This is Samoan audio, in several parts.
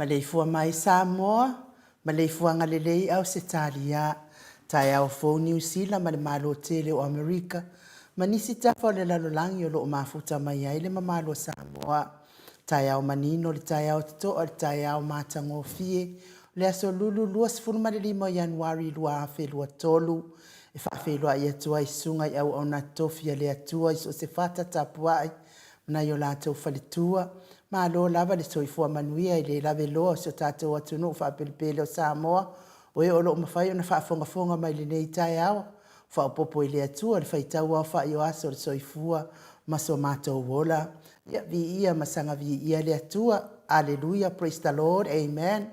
Maleifua mai Samoa, maleifuaga lelei Ausetalia, taeao fou Niu Sila ma le Malo tele o Amerika, ma nisi tafa o le lalolagi o lo o mafuta mai ai le mamalu o Samoa. Taeao manino le taeao totoa le taeao matagofie o le aso Lulu 25 o Ianuari 2023 e faafeiloai atu ai Susuga i auauna tofi a le Atua i so o se fata tapuai ma nai o latou faletua. Malo lava le soifua manuia i le laveloa o si o tatou atunuu faapelepele o Samoa, o e o lo o mafai ona faafogafoga mai i lenei taeao. Faaopoopo i le Atua le faitau aofai o aso o le soifua ma so matou ola. Ia, viia ma saga viia le Atua. Aleluia, praise the Lord, amen.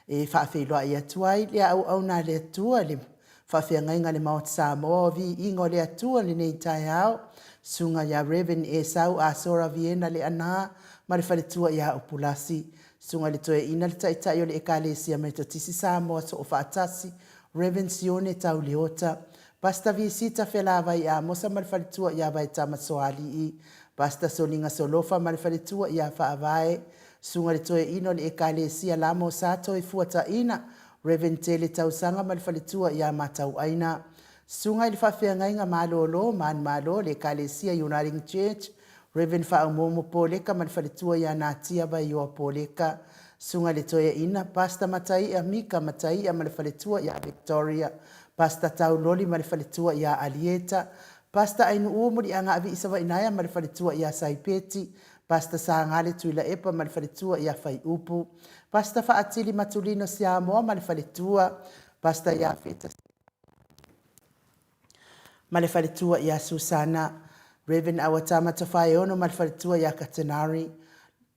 E faafeiloai atu ai le auauna a le Atua i le faafeagaiga a le Maota Samoa o Viiga o le Atua i lenei taeao, Susuga ia Rev. Esau Asora Viena Leaana ma le faletua ia Upulasi, Susuga i le Toeaina le Taitai o le Ekalesia Metotisi Samoa Soofaatasi, Rev. Sione Tau Leota, Pastor Visita Felavai Amosa ma le faletua ia Vaetama Soalii, Pastor Soliga Solofa ma le faletua ia Faavae, Susuga i le Toeaina o le Ekalesia Lamo Sa Toefuataina, Rev. Tele Tausaga ma le faletua ia Matauaina, Susuga i le Faafeagaiga Malolo Manumalo le Ekalesia Uniting Church, Rev. Faaumuumu Poleka ma le faletua ia Natia Vaioa Poleka, Susuga i le Toeaina, Pastor Mataia Mika Mataia ma le faletua ia Victoria, Pastor Tauloli ma le faletua ia Alieta, Pastor Ainu'u Muliagaavi Savainaea ma le faletua ia Saipeti, Pastor Sagale Tuilaepa ma le faletua ia Faiupu, Pastor Faatili Matulino Siamoa ma le faletua, Pastor Iafeta ma le faletua ia Susana, Rev. Awatama Tafaeono ma le faletua ia Katenari,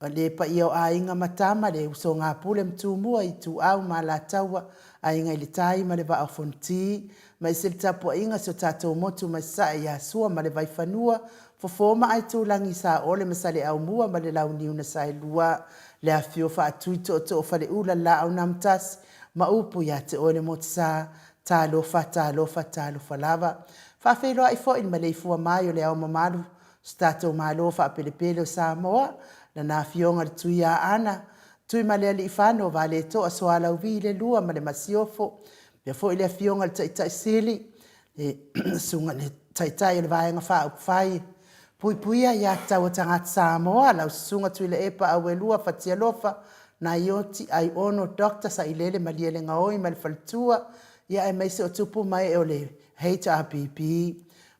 le paia o aiga ma tama, le usoga pule ma Tumua, Ituau ma Alataua, Aiga i le Tai ma le Vaa o Fonoti, ma ese le tapuaiga si o tatou motu mai Sasae ia Sua ma le Vaifanua, Fofo ma Aitulagi, Saole ma Saleaaumua ma le Launiu na Saelua, le afifio faatui tootoo o Faleula, Laau na Matasi ma upu ia te oe le Motusa. Talofa, talofa, talofa lava. Faafeiloai foi i le maleifua mai o Le Ao Mamalu o so tatou Malo faapelepele o Samoa, Lana Afioga i le Tuiaana Tuimalealiifano Vaaletoa Sualauvi II ma le Masiofo, faapea foi le Afioga i le Taitai Sili, le Susuga i le Taitai o le Vaega Faaupufai e Puipuia Aia Tatau a Tagata Samoa, lau Susuga Tuilaepa Auelua Fatialofa Naioti Aiono Dr. Sailele Malielegaoi ma le faletua, aemaise o tupu ma ee o le HRPP.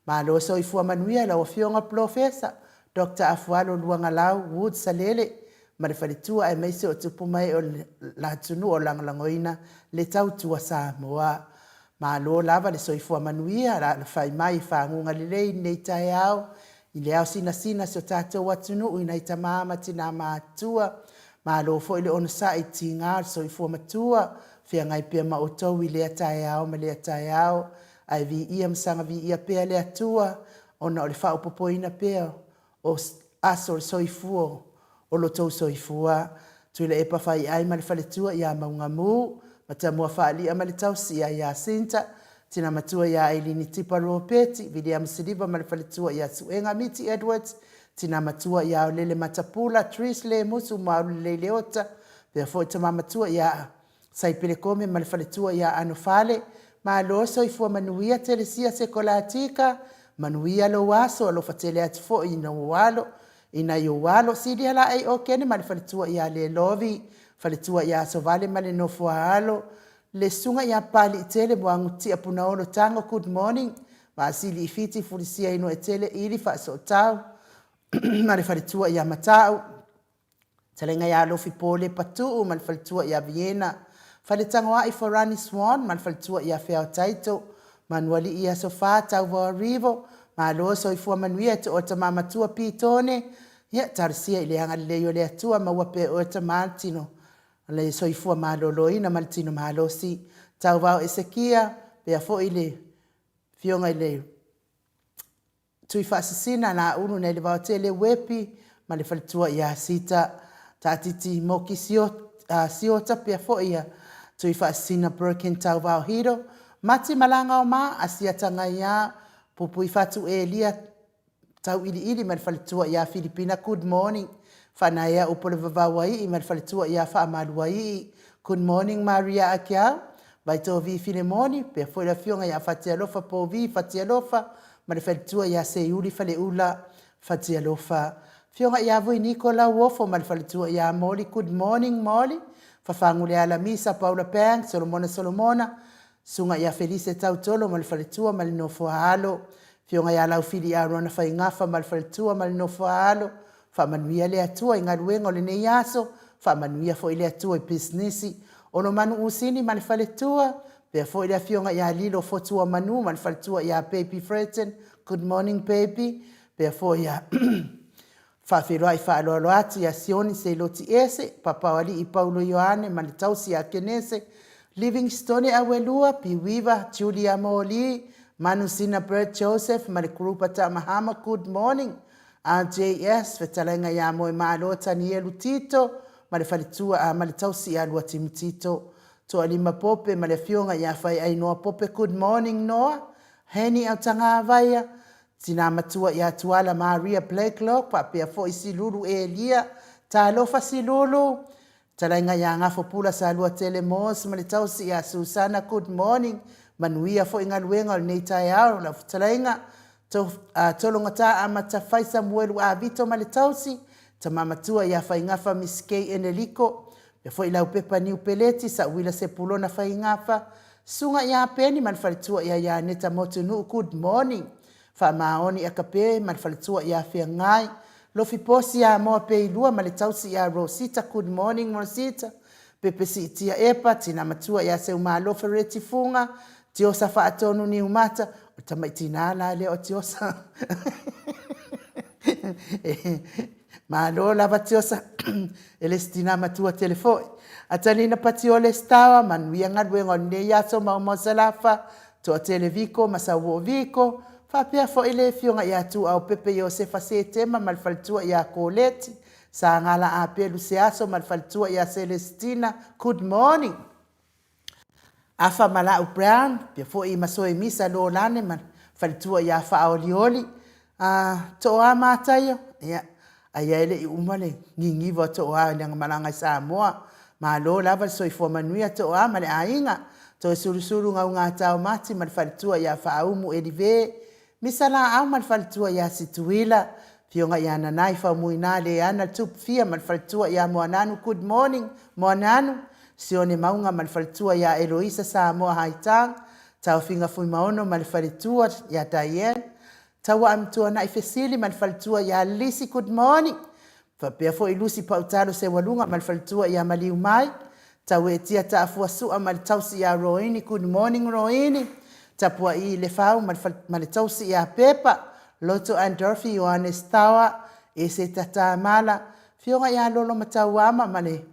Malo le soifua manuia i lau Afioga Polofesa Dr. Afualo Luagalau Woods Salele ma le faletua aemaise o tupu ma ee o le atunuu o lagolagoina le tautua Samoa. Malo lava le soifua manuia, alafai mai i faguga lelei i lenei taeao i le ao sinasina o si o tatou atunuu i nai tama ma tina matutua. Malo foi le onosai i tiga o le soifua matua, feagai pea ma outou i lea taeao ma lea taeao. Ae viia ma saga viia pea le Atua ona o le faaopoopoina pea o aso o le soifua o lo outou soifua. Tuilaepa Faiai ma le faletua ia Maugamu, Matamua Faalia ma le tausi ia Iasinta, Tina Matua ia Ailini Tipa Ropeti, Viliamu Siliva ma le faletua ia Suega Miti Edwards, Tina Matua ia Aolele Matapula, Trish Lemusu ma Aulelei Leota, faapea foi Tama Matua ia Saipele Kome ma le faletua ia Anofale. Malo soifua manuia Telesia Sekolatika, manuia lou aso, alofa tele atu foi i ou alo, i nai ou alo. Silia Laei Okene ma le faletua ia Lelovi, faletua ia Asovale ma le nofo a alo, le Susuga ia Papaliitele Muagututia Punaolo Tago, good morning. Vaasili i Fiti Fulisia Inuaetele Ili Faasootau ma le faletua ia Matau, Fetalaiga ia Alofi Pole Patuu ma le faletua ia Viena, Faletagoai Forani Swan ma le faletua ia Feao Taito, Manualii i Aso Fa, Tauvaoarivo, Malo soifua manuia e to oe tama matua Pitone, ia talosia i le agalelei o le Atua maua pea e oe tama le tino le soifua maloloina ma le tino malosi. Tauvao Esekia, pea foi le Afioga i le Tuifaasisina Laulu nai le Vaotele Uepi ma le faletua ia Sita Taatiti Moki Siota pea foi ia Tuifaasisina Birkin Tauvao Hiro Mati Malagaoma Asiata Gaia Pupuifatu Elia Tauiliili ma le faletua ia Filipina Good morning Faanaea Upolevavauaii ma le faletua ia Faamaluaii Good morning Maria Akiau Vaitovi Filemoni, pea foi le afioga ia Fatialofa Povi Fatialofa ma le faletua ia Seiuli Faleula Fatialofa. Afioga ia Vui Niko Lauofo ma le faletua ia Moli Good morning Moli, Fafaguleala Misa Paula Banks Solomona Solomona, Susuga ia Felise Tautolo ma le faletua ma le nofo a alo, Afioga ia Laufili Arona Faigafa ma le faletua ma le nofo a alo, Faamanuia le Atua i galuega o lenei aso, faamanuia foi le Atua i pisinisi. Olomanu Usini ma le faletua, faapea foi le afioga ia Lilo Fotuamanu ma le faletua ia Baby Freton, good morning baby, faapea foi ia Faafeiloai faaaloalo atu ia Sioni Seiloti Ese, Papaoalii Paulo Ioane ma le tausi ia Kenese, Livingstone Auelua, Piuiva, Julia Moli, Manu Sina Bert Joseph ma le group a Tamahama, good morning. RJS, Fetalaiga ia Moemalo Tanielu Tito ma le faletua a ma le tausi ia Luatimu Tito. Toalima Pope ma le afioga ia Faiainoa Pope Good morning Noa, Henny Autagavaia, Tina matua ia Tuala Maria Blakelock faapea foi Silulu Elia, Talofa Silulu, Fetalaiga ia Gafopula Saluatele Moss ma le tausi ia Susana Good morning Manuia foi galuega o lenei taeao lau fetalaiga Tologata Amata Fai Samuelu Avito ma le tausi Tama matua ia Faigafa Miss Kay Eneliko Faapea foi Laupepa Niu Peleti Sauila Sepulona Faigafa Susuga ia Peni ma le faletua ia Ianeta Motunuu Good morning Faamaoni Akape ma le faletua ia Feagai, Lofi Posi ia Moa Peilua ma le tausi ia Rosita Good morning Rosita, Pepe Siitia Epa, Tina Matua ia Seumalo Fereti Fuga, Tiosa Faatonu Niumata, o le tamai tina la lea o Tiosa Malo lava Tiosa, e le si tina matua tele foi. Atalina Patiole Star, manuia galuega o lenei aso Maumau Salafa, Toatele Viko ma Sauoo Viko, faapea foi le Afioga ia Tuuaupepe Iosefa Setema ma le faletua ia Koleti, Sagala Apelu Seaso ma le faletua ia Selesitina, good morning. Afa Malau Brown, pea foi Masoe Misa Lolane ma faletua ia Faaolioli, a Tooa Mataio, ia, aia e le i uma le gigiva o Tooa i lana malaga i Samoa. Malo lava le soifua manuia Tooa ma le aiga. Toesulusulu Gaugata o Mati ma le faletua ia Faaumu Elive, Misa Laau ma le faletua ia Situila, Afioga ia Nanai Faumuina Leana Tupufia ma le faletua ia Moananu Good morning Moananu, Sione Mauga ma le faletua ia Eloisa Samoa Haitang, Taofiga Fuimaono ma le faletua ia Diane, Tauaamatuanai Fesili ma le faletua ia Lisi Good morning. Faapea foi Lusi Pautalo Seualuga ma le faletua ia Maliumai, Tauetia Taafua Sua ma le tausi ia Roini Good morning Roini, Tapuaii Lefau ma le tausi ia Pepa, Loto Andorfi Ioannes Taoa, Eseta Tamala, Afioga ia Lolo Matauama ma le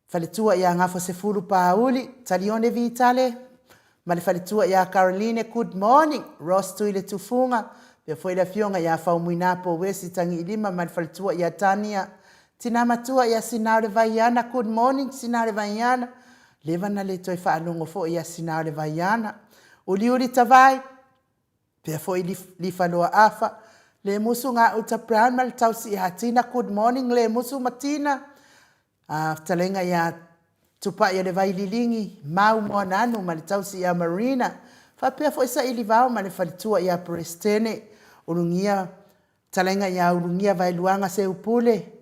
faletua ia Gafosefulu Pauli, Talione Vitale ma le faletua ia Caroline Good morning, Ross Tuiletufuga, faapea foi le afioga ia Faumuina Pouesi Tagiilima ma le faletua ia Tania, Tina matua ia Sinaolevaiana Good morning Sinaolevaiana, leva na le toe faalogo foi ia Sinaolevaiana. Uliuli Tavai, faapea foi Lifaloa Afa, Lemusu Gauta Brown ma le tausi ia Tina Good morning Lemusu ma Tina, A fetalaiga ia Tupai o le Vaililigi, Mau Moananu ma le tausi ia Marina, faapea foi Sailivao ma le faletua ia Peresetene, Ulugia, fetalaiga ia Ulugia Vaeluaga Seupule,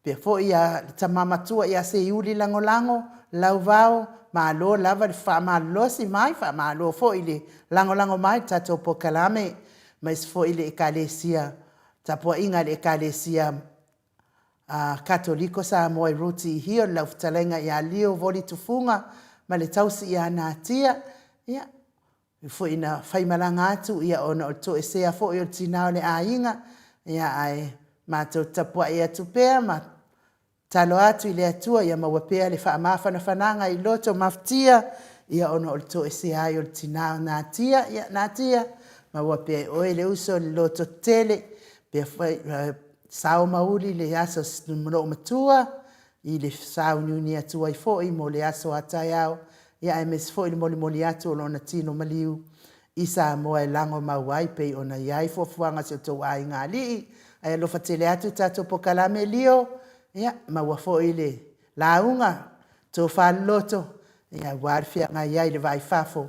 faapea foi ia le tama matua ia Seiuli Lagolago, Lauvao, malo lava le faamalolosi mai, faamalo foi le lagolago mai i le tatou polokalame, aemaise foi le Ekalesia, tapuaiga a le Ekalesia Katoliko Samoa i Rooty Hill, lau fetalaiga ia Leo Voli Tufuga ma le tausi ia Natia, ia, ui foi ina faimalaga atu ia ona o le toesea foi o le tina o le aiga, ia ae matou te tapuai atu pea ma tatalo atu i le Atua ia maua pea le faamafanafanaga i loto mafatia ia ona o le toesea ai o le tina o Natia. Ia Natia, maua pea e oe le uso le lototetele, pea foi Sao ma uli le aso loomatua i le sauniuni atu ai foi mo le aso a taeao, ia aemaise foi le molimoli atu o lona tino maliu i Samoa e lago mau ai pei ona i ai fuafuaga a si o outou aiga alii. Ae alofa tele atu le tatou polokalame Leo, ia maua foi le lauga, tofa loloto, ia aua le feagai ai i le va i fafo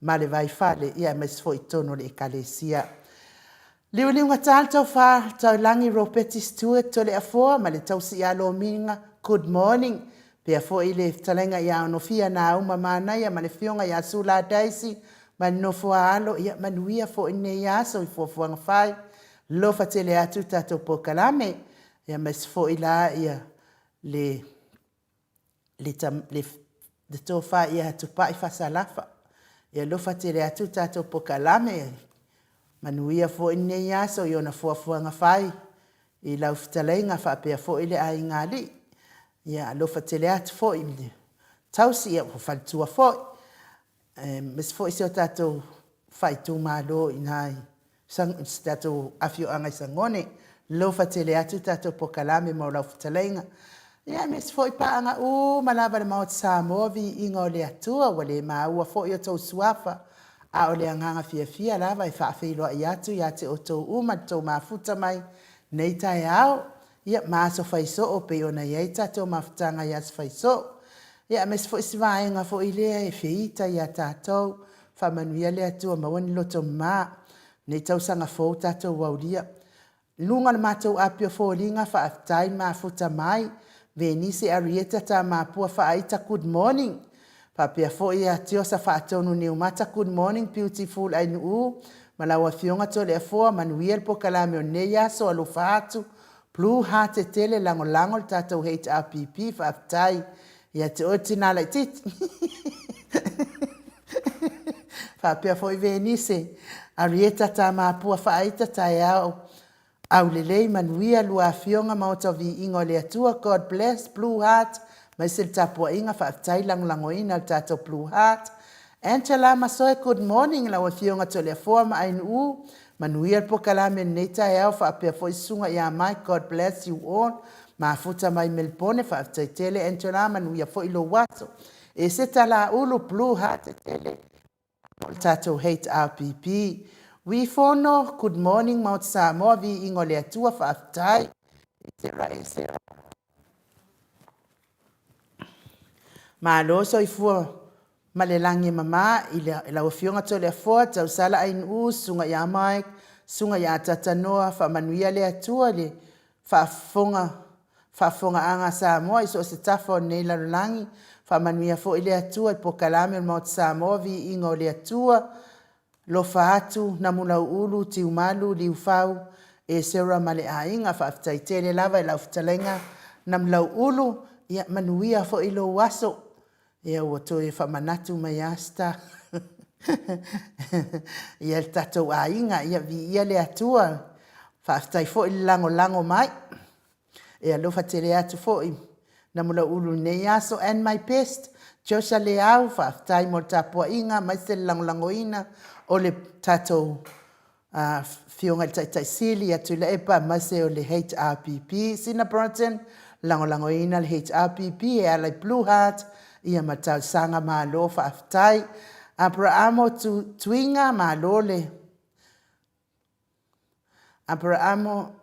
ma le va i fale, ia aemaise foi i totonu o le Ekalesia. Liuliugata le tofa Taulagi Ropeti Stewart Toleafoa ma le tausi ia Lomiga Good morning. Pea foi le fetalaiga ia Onofia Nauma Manaia ma le afioga ia Sula Daisy ma le nofo a alo, ia manuia foi lenei aso i fuafuaga fai. Alofa tele atu le tatou polokalame, ia aemaise foi la ia le le, le, le tofa ia Tupai Fasalafa. Ia alofa tele atu le tatou polokalame. Manuia foi lenei aso i ona fuafuaga fai i lau fetalaiga faapea foi le aiga alii. Ia alofa tele atu foi i le tausi, ia ua faletua foi. Aemaise foi si o tatou faaitumalo i ina i si tatou afioaga i Sagone. Alofa tele atu le tatou polokalame mo lau fetalaiga. Ia aemaise foi paaga uma lava a le Maota Samoa, viiga o le Atua, ua le maua foi outou suafa, a o le agaga fiafia lava e faafeiloai atu ia te outou uma le tou mafuta mai nei taeao. Ia, ma aso fai soo pei ona i ai tatou mafutaga i aso fai soo. Ia, aemaise foi si vaega foi lea e feita ia tatou. Faamanuia le Atua maua ni loto mama. Nei tausaga fou tatou aulia. I luga o le matou api o foliga faafetai mafuta mai Venise Arieta Tamapua Faaita good morning. Faapea foi ia Tiosa Faatonu Niumata good morning beautiful Ainuu ma lau afioga Toleafoa manuia le pokalame o lenei aso alofa atu Blue heart tele lagolago le tatou HRPP faafetai ia te oe tina laititi faapea foi Venise Arieta Tamapua Faaita taeao Aulelei, manuia lua afioga maota viiga o le Atua God bless blue heart maise le tapuaiga faafetai lagolagoina le tatou blue heart Angela Masoe good morning lau afioga Toleafoa ma Ainuu manuia le pokalame lenei taeao faapea foi susuga ia Mike God bless you all mafuta mai Melbourne faafetai tele Angela manuia foi lou aso. Eseta Laulu, Blue Heart tele mo le tatou HRPP. Wi Fono, good morning Maota Samoa, viiga o le Atua, faafetai. Esera, Esera. Malo soifua ma le lagi e mama i lau Afioga Toleafoa Tausala Ainuu, Susuga ia Mike, Susuga ia Atata Noa, faamanuia le Atua i le faafofoga faafofogaaga a Samoa i so o se tafa o lenei lalolagi. Faamanuia foi le Atua i polokalame o le Maota Samoa, viiga o le Atua. Lofa atu Namulauulu Tiumalu Liufau Esera ma le aiga. Faafetai tele lava i lau fetalaiga Namulauulu, ia manuia foi lou aso. Ia ua toe faamanatu mai lava Star ia le tatou aiga, ia viia le Atua. Faafetai foi le lagolago mai. E alofa tele atu foi Namulauulu i lenei aso. And my best, Joshua Leau, faafetai mo le tapuaiga aemaise le lagolagoina o le tatou Afioga i le Taitai Sili ia Tuilaepa aemaise o le HRPP. Sina Brunton, lagolagoina le HRPP e ala i Blue Heart ia ma talosaga malo faafetai. Aperamo Tuiga, malo le Aperamo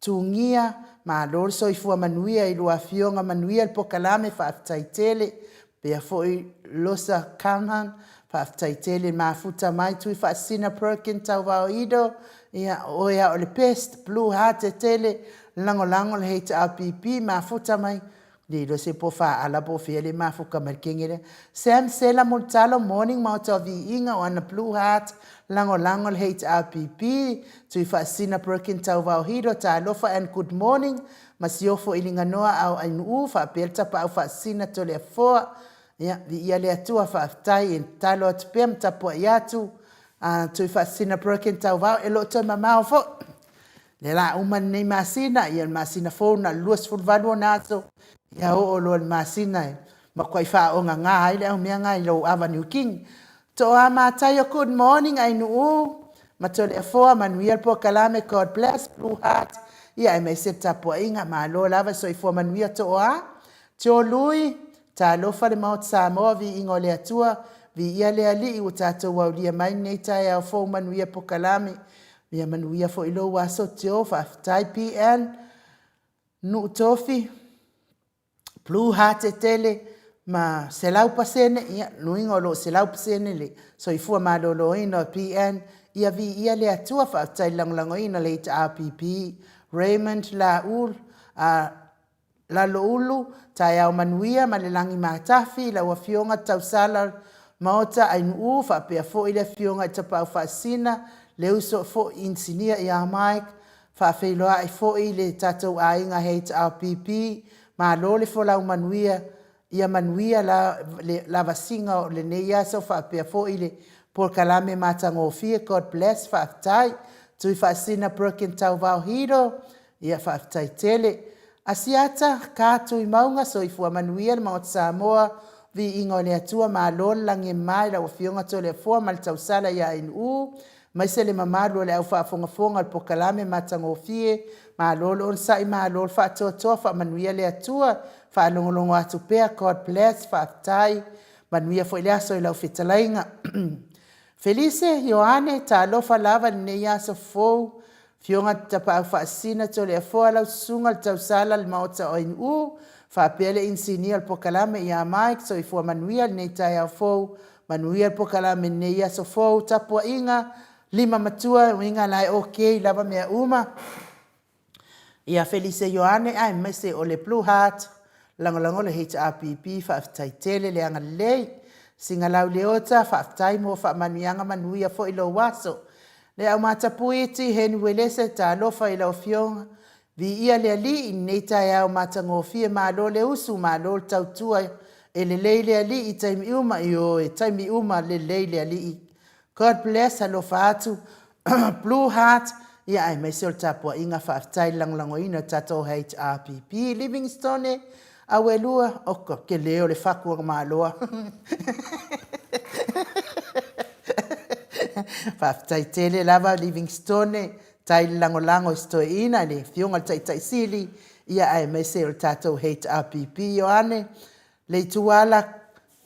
Tugia, malo le soifua manuia i lua afioga, manuia le pokalame, faafetai tele. Pea foi Losa Carman, faafetai tele mafuta mai Tuifaasisina Perkin Tauvao Ido, ia o oe lava o le best, Blue Heart tele, lagolago le HRPP, mafuta mai Le iloa se po faaala po o fea le mafuka mai le kenge lea. Sam Sela Mulitalo, Morning Maota o Viiga, o ana Blue Heart, lagolago le HRPP, Tuifaasisina Perkin Tauvao Hiro, Talofa and good morning, Masiofo Iliganoa Ao Ainuu, faapea le Tapaau Faasisina Toleafoa. Ia, viia le Atua, faafetai e tatalo atu pea ma tapuai atu. Tuifaasisina Perkin Tauvao, e le o toe mamao foi. Lea la a uma lenei masina, ia le masina fou na o le 28 ona aso, ia oo loa i le masina e matuai faaogaga ai le aumea lena i lou ava niukini. Toa Mataio, good morning Ainuu ma Toleafoa, manuia le polokalame, God bless, blue heart, ia aemaise le tapuaiga, malo lava, soifua manuia Toa. Tio Lui, talofa le Maota Samoa, viiga o le Atua, viia le Alii ua tatou aulia mai lenei taeao fou, manuia polokalame. Ia manuia foi lou aso Tio, faafetai PL, Nuu Tofi, Blue Heart tele ma 100%, ia luiga o lo o 100% le soifua maloloina o PN, ia viia le Atua, faafetai le lagolagoina le HRPP, Raymond Laul, Laloulu, taeao manuia ma le lagi matafi i lau Afioga Tausala Maota Ainuu faapea foi le Afioga i Tapaau Faasisina, le uso foi Inisinia ia Mike, faafeiloai foi le tatou aiga HRPP, malo le folau manuia, ia manuia le lavasiga o lenei aso faapea foi le polokalame matagofie, God bless, faafetai. Tuifaasisina Perkin Tauvao Hiro, ia faafetai tele. Asiata, ka Tuimauga, soifua manuia le Maota Samoa, viiga o le Atua, malo le lagi e mama i lau Afioga Toleafoa ma le tausala ia Ainuu, aemaise le mamalu o le au faafogafoga o le polokalame matagofie, malo le onosai, malo le faatoatoa, faamanuia le Atua, faalogologo atu pea, God bless, faafetai, manuia foi le aso i lau fetalaiga. Felise, Ioane, talofa lava i lenei aso fou, Afioga Tapaau Faasisina Toleafoa lau Susuga le Tausala le Maota o Ainuu, faapea le Inisinia o le Polokalame ia Mike, soifua manuia lenei taeao fou, manuia le polokalame i lenei aso fou, tapuaiga, lima matua, uiga la e okay lava mea uma. Ia Felise Ioane aemaise o le Blue Heart, lagolago le HRPP, faafetai tele le agalelei. Sigalau Leota, faafetai mo faamanuiaga manuia foi lou aso. Le Aumatapuiti, Henry Uelese, talofa i lau Afioga, viia le Alii i lenei taeao matagofie, malo le usu, malo le tautua, e lelei le Alii i taimi uma, ioe, taimi uma lelei le Alii. God bless, alofa atu, Blue Heart, ia aemaise o le tapuaiga, faafetai le lagolagoina o le tatou HRPP. Livingstone, Auelua, oka, tele o le fatu o Maloa. Faafetai tele lava Livingstone, tai le lagolago i si toeaina i le Afioga i le Taitai Sili, ia aemaise o le tatou HRPP. Ioane, Leituala,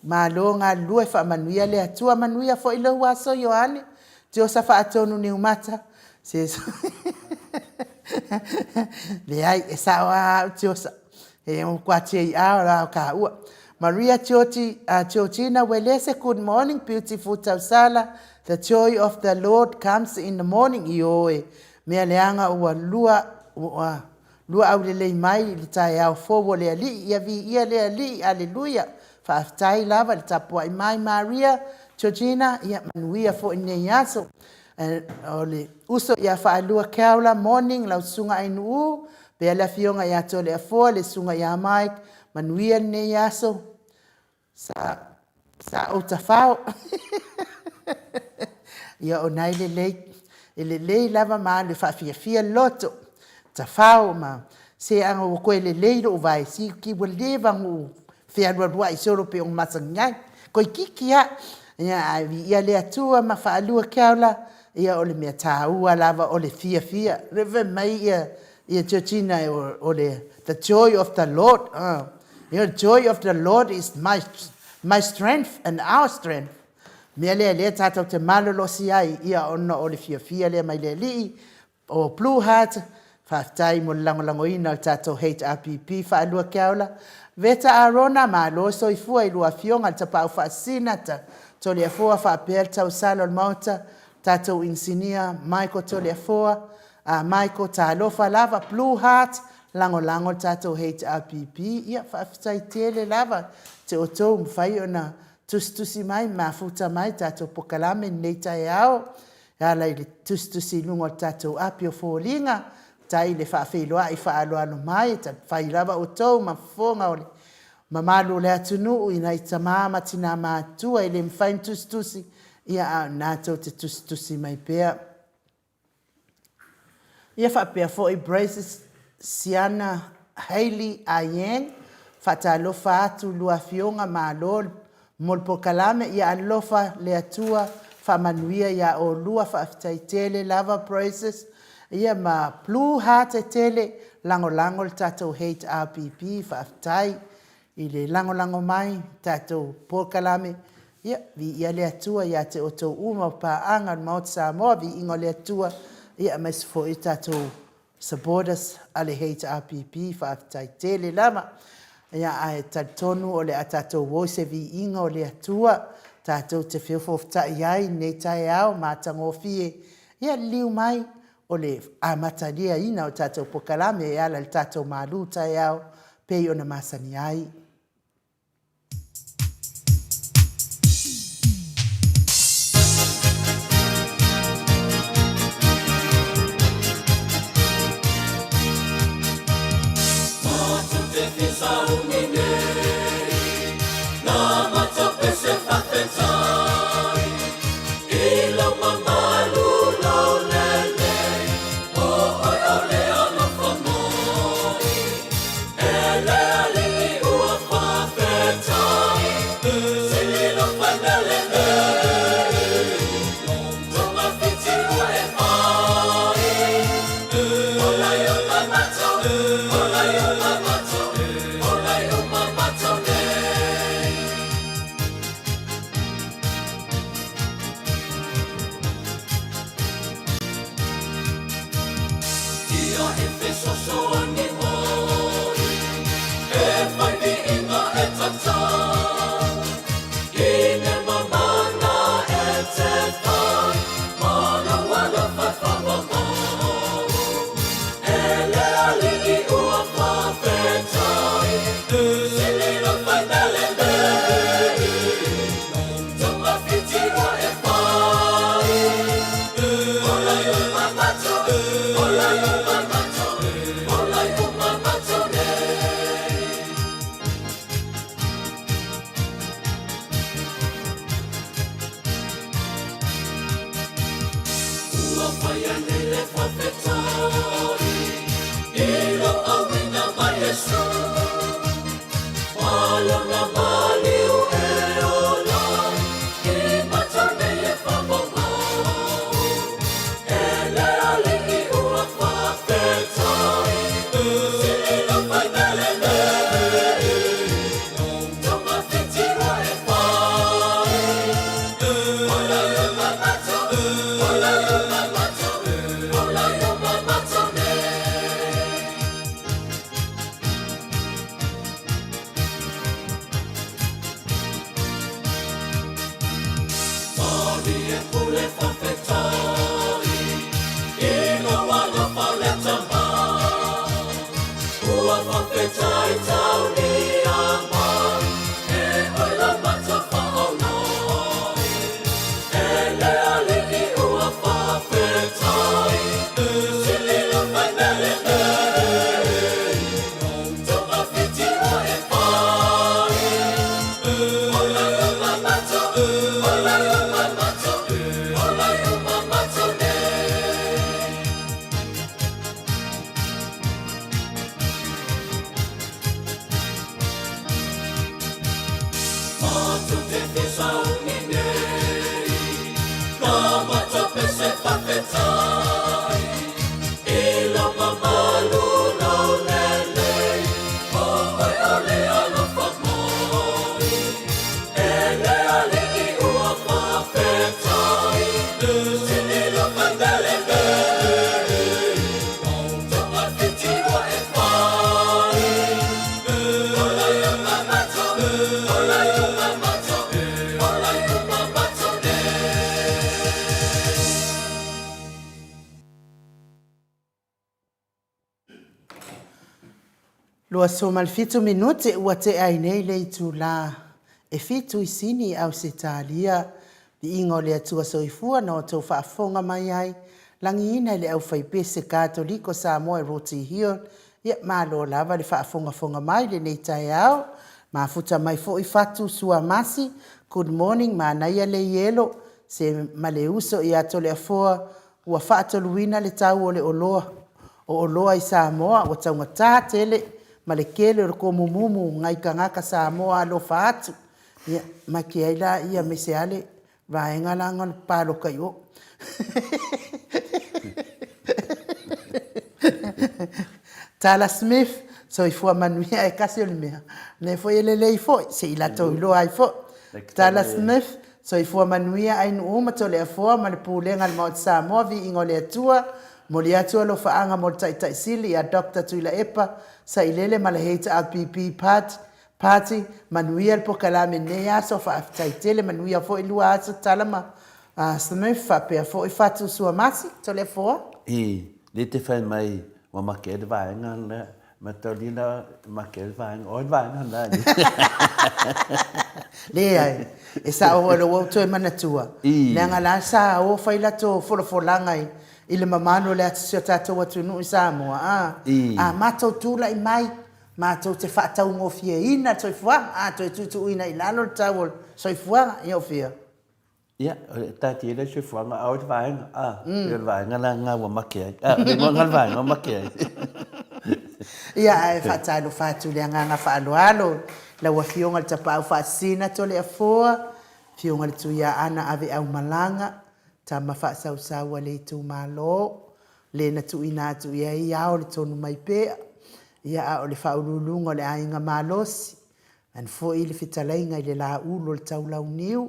Malo galulue faamanuia le Atua. Manuia foi lou aso Ioane. Tiosa faatonu Niumata. Se leai, e sao lava au Tiosa. E matua o taua. Maria Georgina Uelese, good morning, beautiful Tausala. The joy of the Lord comes in the morning. Ioe, mea leaga ua lua, ua lua aulelei mai i le taeao fou o le Alii. Ia viia le Alii, aleluia. Faafetai lava i le tapuai mai Maria Georgina, ia manuia foi lenei aso. O le uso ia Faalua Keaula, morning lau susuga Ainuu, pea le afioga ia Toleafoa, le susuga ia Mike, manuia lenei aso. Sa, sa ou tafao. Ia o nai lelei, e lelei lava ma alu e faafiafia le loto, tafao ma se aga ua toe lelei lou vae, si ki ua leva ona ou fealualuai solo pei ona masani ai, toeitiiti lava. Ia ae viia le Atua ma faalua Keaula, ia o le mea taua lava o le fiafia. Fai mai ia Georgina o le the joy of the Lord. The joy of the Lord is my strength and our strength. Mea lea lea tatou te malolosi ai, ia ona o le fiafia lea mai le Alii. O Blue Heart, faafetai mo le lagolagoina o le tatou HRPP Faalua Keaula. Veta Arona, malo soifua i lua afioga i le Tapaau Faasisina, Toleafoa faapea le tausala o le Maota, tatou inisinia Michael Toleafoa, Michael, talofa lava. Blue Heart, lagolago le tatou HRPP. Ia, faafetai tele lava te outou mafai ona tusitusi mai, mafuta mai tatou polokalame i lenei taeao e ala i le tusitusi i luga o le tatou api o foliga, tai le faafeiloai faaaloalo mai, fai lava outou ma fofoga o le mamalu o le atunuu i nai tama ma tina matutua e le mafai ona tusitusi, ia a o lena tou te tusitusi mai pea. Ia faapea foi Braces Siana Hailey Ayeng, faatalofa atu i lua afioga, malo mo le polokalame, ia alofa le Atua faamanuia ia oulua, faafetai tele lava Praises. Ia ma Blue Heart e tele lagolago le tatou HRPP, faafetai i le lagolago mai tatou polokalame. Ia viia le Atua ia te outou uma o paaga o le Maota Samoa, viiga o le Atua, ia aemaise foi tatou supporters a le HRPP, faafetai tele lava. Ia ae talitonu o le a tatou o i se viiga o le Atua, tatou te feofoofotai ai i lenei taeao matagofie. Ia liliu mai o le amataliaina o tatou polokalame e ala i le tatou malu taeao pei ona masani ai. 27 minute ua tea ai nei le itula e fitu i Sini, Ausetalia. Viiga o le Atua Soifua na outou faafofoga mai ai, lagiina i le aufaipese Katoliko Samoa i Roti Hill. Ia, malo lava le faafogafoga mai lenei taeao. Mafuta mai foi Fatu Suamasi, good morning, manaia le ielo, se ma le uso ia Toleafoa, ua faatoluina le tau o le oloa o oloa i Samoa, ua taugata tele ma le kele o le komumumu ngai tagata Samoa alofa atu. Ia, make ai laia me se ale vaega la nga paloka i o. Tala Smith, soifua manuia e kasi o le mea. Le foi e lelei foi, se i latou iloa ai foi. Tala Smith, soifua manuia Ainu'u ma Toleafoa ma le Pulega a le Maota Samoa, viiga o le Atua, momoli atu alofaaga mo le Taitai Sili ia Doctor Tuilaepa Sailele ma le HRPP Party, Party, manuia le pokalame i lenei aso, faafetai tele, manuia foi lua aso Tala ma Smith faapea foi Fatu Suamasi, Toleafoa. I le te fai mai ua make ai le vaega lea, mataulia la make ai le vaega, o ai le vaega lena? Leai, e sao foi ua ou toe manatua, leaga la sa o fai latou folafolaga i le mamalu o le si o tatou atunuu i Samoa, a, a matou tulai mai, matou te faataugofieina le soifuaga, a toe tuutuuina i lalo le tau o le soifuaga, ia o fea? Ia, e taatia ai le soifuaga, a o le vaega, a, pei o le vaega la lena ua make ai. A, o le igoa lena o le vaega ua make ai. Ia, ae faatalofa atu i le agaga faaaloalo i lau Afioga i le Tapaau Faasisina Toleafoa, Afioga i le Tuiaana Aveaumalaga, tama faasausau a le itumalo, le na tuuina atu i ai ao le tonu mai pea, ia a o le faauluuluga o le aiga malosi, An foi le fetalaiga i le Laulu o le Taulauniu,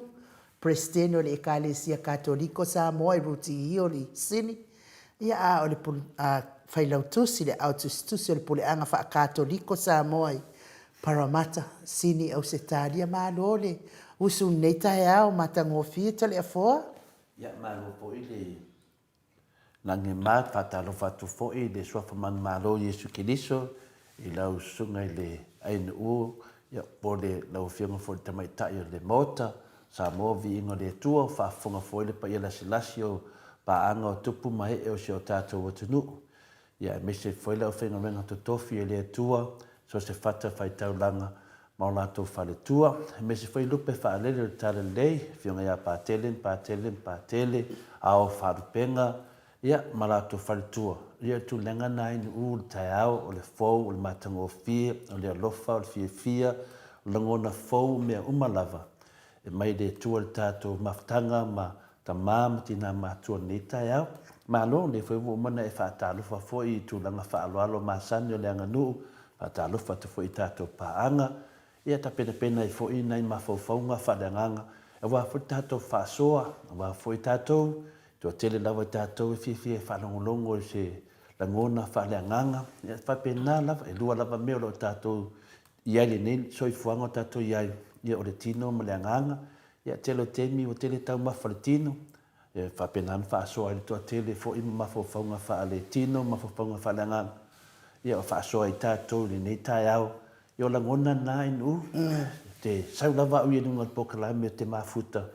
Peresetene o le Ekalesia Katoliko Samoa i Rutihi o le Sini, ia a o le Failautusi, le Ao Tusitusi o le Puleaga Faa-Katoliko Samoa i Parramatta, Sini, Ausetalia. Malo le usu i lenei taeao matagofie Toleafoa. Ia, malo foi le Lagima, faatalofa atu foi i le Suafa Manumalo o Iesu Keriso i lau Susuga i le Ainuu, ia, po o le, lau Afioga foi i le Tamaitai o le Maota, Samoa, Viiga o le Atua, o faafofoga foi le paia lasilasi o paaga o tupu ma ee o si o tatou atunuu. Ia, aemaise foi le aufaigaluega totofi e le Atua, so o se fata faitaulaga ma o latou faletua, aemaise foi lupe faalele o le Talalelei, Afioga ia Patele ma Patele ma Patele, Ao Faalupega, ia, ma latou faletua. Ia, o le tulaga lena i Nu'u, o le taeao, o le fou, o le matagofie, o le alofa, o le fiafia, o lagona fou, o mea uma lava e mai le Atua i le tatou mafutaga ma tama ma tina matua i lenei taeao. Malo, o lea foi ua uma ona e faatalofa foi i tulaga faaaloalo masani o le aganuu, faatalofa atu foi i tatou paaga, ia tapenapena ai foi nai mafaufauga faaleagaga aua foi le tatou faasoa, aua foi tatou, toatele lava i tatou e fiafia e faalogologo i se lagona faaleagaga, ia faapena lava, e lua lava mea o lo o tatou i ai lenei soifuaga o tatou i ai, ia o le tino ma le agaga, ia tele o taimi ua tele taumafa le tino, e faapena ona faasoa ai le toatele foi ma mafaufauga faale tino, mafaufauga faale agaga. Ia, o faasoa ai tatou i lenei taeao. Ia, o lagona na i Nu'u, te sau lava au i luga o le polokalame o te mafuta,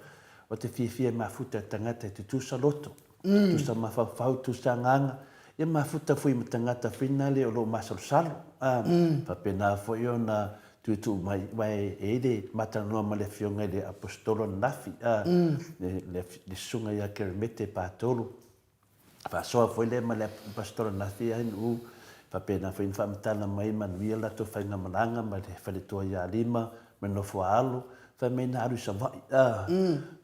o te fiafia e mafuta e tagata e tutusa loto, tutusa mafaufau, tutusa agaga, ia mafuta foi ma tagata foi nale o lo o masalosalo. A, faapena foi ona tuutuu mai, aua e i ai le matalanoa ma le Afioga i le Aposetolo ananafi, a, le Susuga ia Keremete Patolo, Faasoa foi lea ma le Pastor Nafi Ainuu, faapena foi ona faamatala mai manuia le latou faigamalaga ma le faletua ia Lima ma le nofo a alo, fai mai na alu i Savaii a,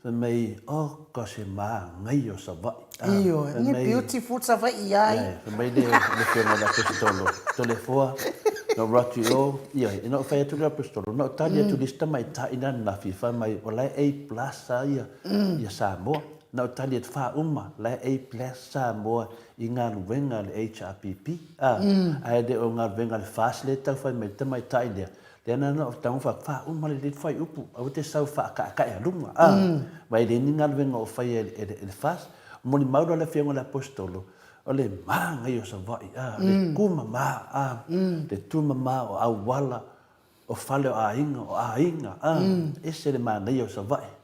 fai mai oka se manaia o Savaii a, Ioe, fai ni mai, beautiful Savaii ai. Ioe, fai mai le afioga i le Aposetolo, Toleafoa, na ou alu atu i o, ioe, ina ua fai atu le Aposetolo, na ou tali atu i le isi tamaitai lea ananafi, fai mai o la e A plus lava ia Samoa. Na ou tali atu faauma la e A plus Samoa i galuega a le HRPP a, ae le o galuega a le FAST lea e tau fai mai le tamaitai lea, lea na ona ou tago fai faauma lelei le fuaiupu aua te sau faakaekaealuga a, aua e leai ni galuega o faia e le FAST. Molimau loa le afioga i le Aposetolo, o le manaia o Savaii a, le tumama a, le tumama o auala, o fale o aiga, o aiga a, ese le manaia o Savaii.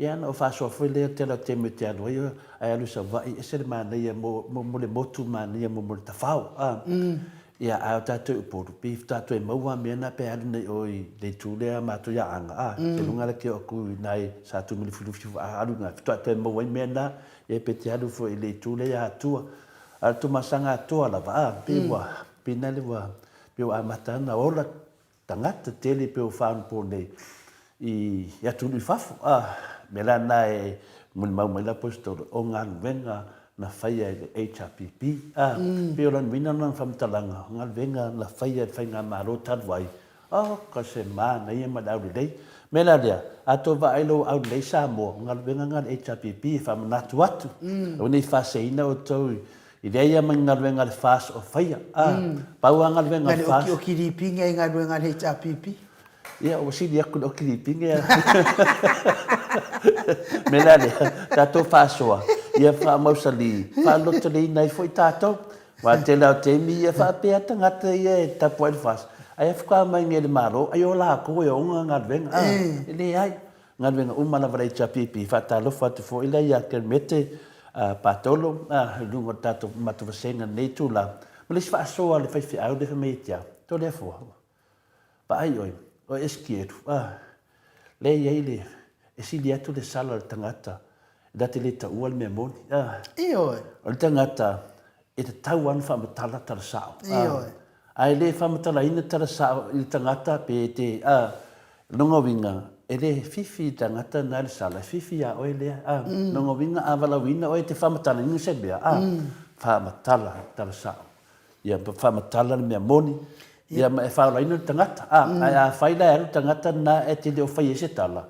Ia na ou faasoa foi lea tele o taimi ou te alu ai ae alu i Savaii ese le manaia mo mo le motu manaia mo mo le tafao a. Ia ae o tatou i Upolu pei faatoa toe maua a mea na pe alu nei o i le itu lea a matou i Aana a te luga la ke o atu i na i Sa Tumilufilufi a alu na faatoa toe maua ai mea na ia pe te alu foi i le itu lea i Atua. A o le Tuamasaga atoa lava a pei ua pei na le ua pei ua amata ana ola tagata tele pei o faaonapo nei i atunuu i fafo. A, mea la na e molimau mai le Aposetolo, o galuega na faia e le HRPP. A, pei o lona uiga lona faamatalaga, o galuega na faia e le Faigamalo talu ai, oka se manaia ma le aulelei. O le mea la lea, a tou vaai lou aulelei Samoa, o galuega na a le HRPP e faamanatu atu, aua ne i faaseseina outou E leai lava ma ni galuega a le FAST o faia. A, pau lava galuega a le FAST. Na le okioki lipine ai galuega a le HRPP. Ia, ua sili atu le oki lipine. Mea la lea, tatou faasoa, ia faamausali, faalotoleina ai foi tatou. Aua o le tele lava o taimi ia faapea tagata ia e tapuai le FAST, ai faatoa mai nei e le Malo, ai o latou e ona galuega. A, e leai. Galuega uma lava le HRPP. Faatalofa atu foi la ia Kermete Patolo i luga o le tatou matou vasega i lenei itula. Ma le isi faasoa a le faifeau lea fai mai ia te au, Toleafoa, vaai oe, o Esikielu, lea e i ai le, e sili atu le sala o le tagata na te le taua le mea moni. Ioe. O le tagata e tatau lava ona faamatala tala sao. Ioe. A e le faamatalaina tala sao i le tagata pe te, a, lona uiga, e le fifi i le tagata na le sala, e fifi ia oe lea, a. Lona uiga a valaauina oe e te faamatalaina se mea, a, faamatala tala sao. Ia faamatala le mea moni, ia ma e faaolaina le tagata, a. Ae afai la e alu le tagata lena e te le o faia ai se tala,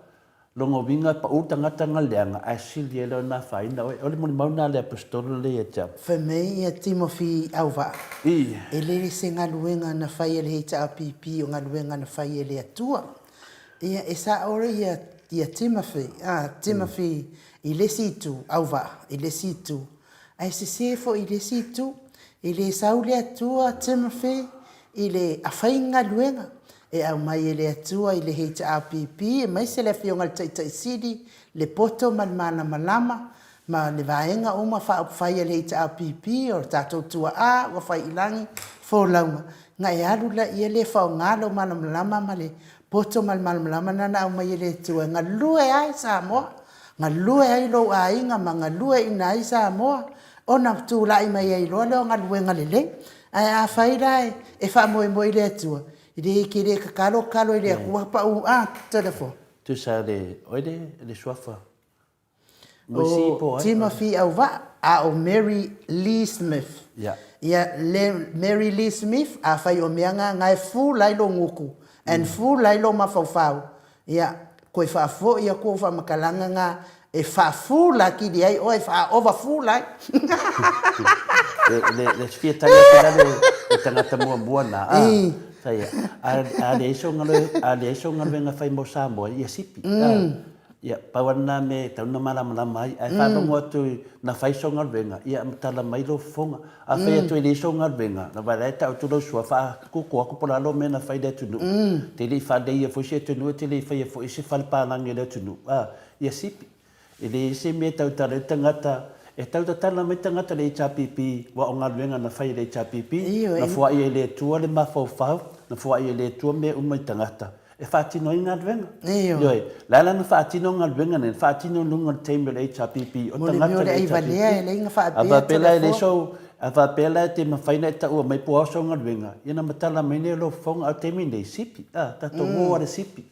Lona uiga e pau tagata na leaga ae sili ai lea ona afaina oe. O le molimau lena a le Aposetolo lea ia te au. Fai mai ia Timothy Auvaa, E lele se galuega na fai e le HRPP o galuega na fai e le Atua. Ia, e sao ia, ia Timothy, a, Timothy i le isi itu, Auvaa i le isi itu, ae sese foi i le isi itu. E le sau le Atua, Timothy, i le afai galuega e aumai e le Atua i le HRPP aemaise le Afioga i le Taitai Sili, le poto ma le malamalama ma le vaega uma faaupufai a le HRPP, o le tatou tuaa ua fai i lagi folauga, na e alu laia lea e faoga lou malamalama ma le poto ma le malamalama lena na aumai e le Atua e galue ai Samoa, galue ai lou aiga ma galueaiina ai Samoa ona tulai mai ai loa lea o galuega lelei. Ae afai la e faamoemoe i le Atua, e le e le tatalo tatalo i le Atua pau a Toleafoa. Tusa le, oi le, le suafa. O Timothy Auvaa, a o Mary Lee Smith. Yeah. Ia, le Mary Lee Smith, afai o mea nga, nga e full ai lou gutu, and full ai lou mafaufau, Ia, koe faafoi aku ou faamatalaga nga e faafula atili ai oe, faa-overfula ai. Le, le fia tali atu la le, le tagata muamua na, a, fai, a, a leai sou galuega, a leai sou galuega fai mo Samoa, ia sipi, a. Ia, pau lava lena mea e tatau ona malamalama ai. Ae faalogo atu na fai sou galuega, ia matala mai lou fofoga. A fai atu e leai sou galuega, na vaai la e tau atu lau sua faakoko atu po o le a lou mea na fai i le atunuu. E te le i faaleleia foi se atunuu, e te le i faia foi se fale palagi o le atunuu. A, ia sipi. E leai se mea e tautala ai le tagata, e tau tatala mai tagata i le HRPP aua o galuega na fai e le HRPP, na foai e le Atua le mafaufau, na foai e le Atua mea uma i tagata e faatino ai galuega. Ioe. O le a la na faatino galuega nei? Na faatino i luga o le taimi o le HRPP, o tagata o le HRPP. A faapea la e leai sou, a faapea la e te mafai ona e taua mai po o a sou galuega, ia ona matala mai lea o lou fofoga, a o le taimi nei, sipi, a, tatou o lava i le sipi.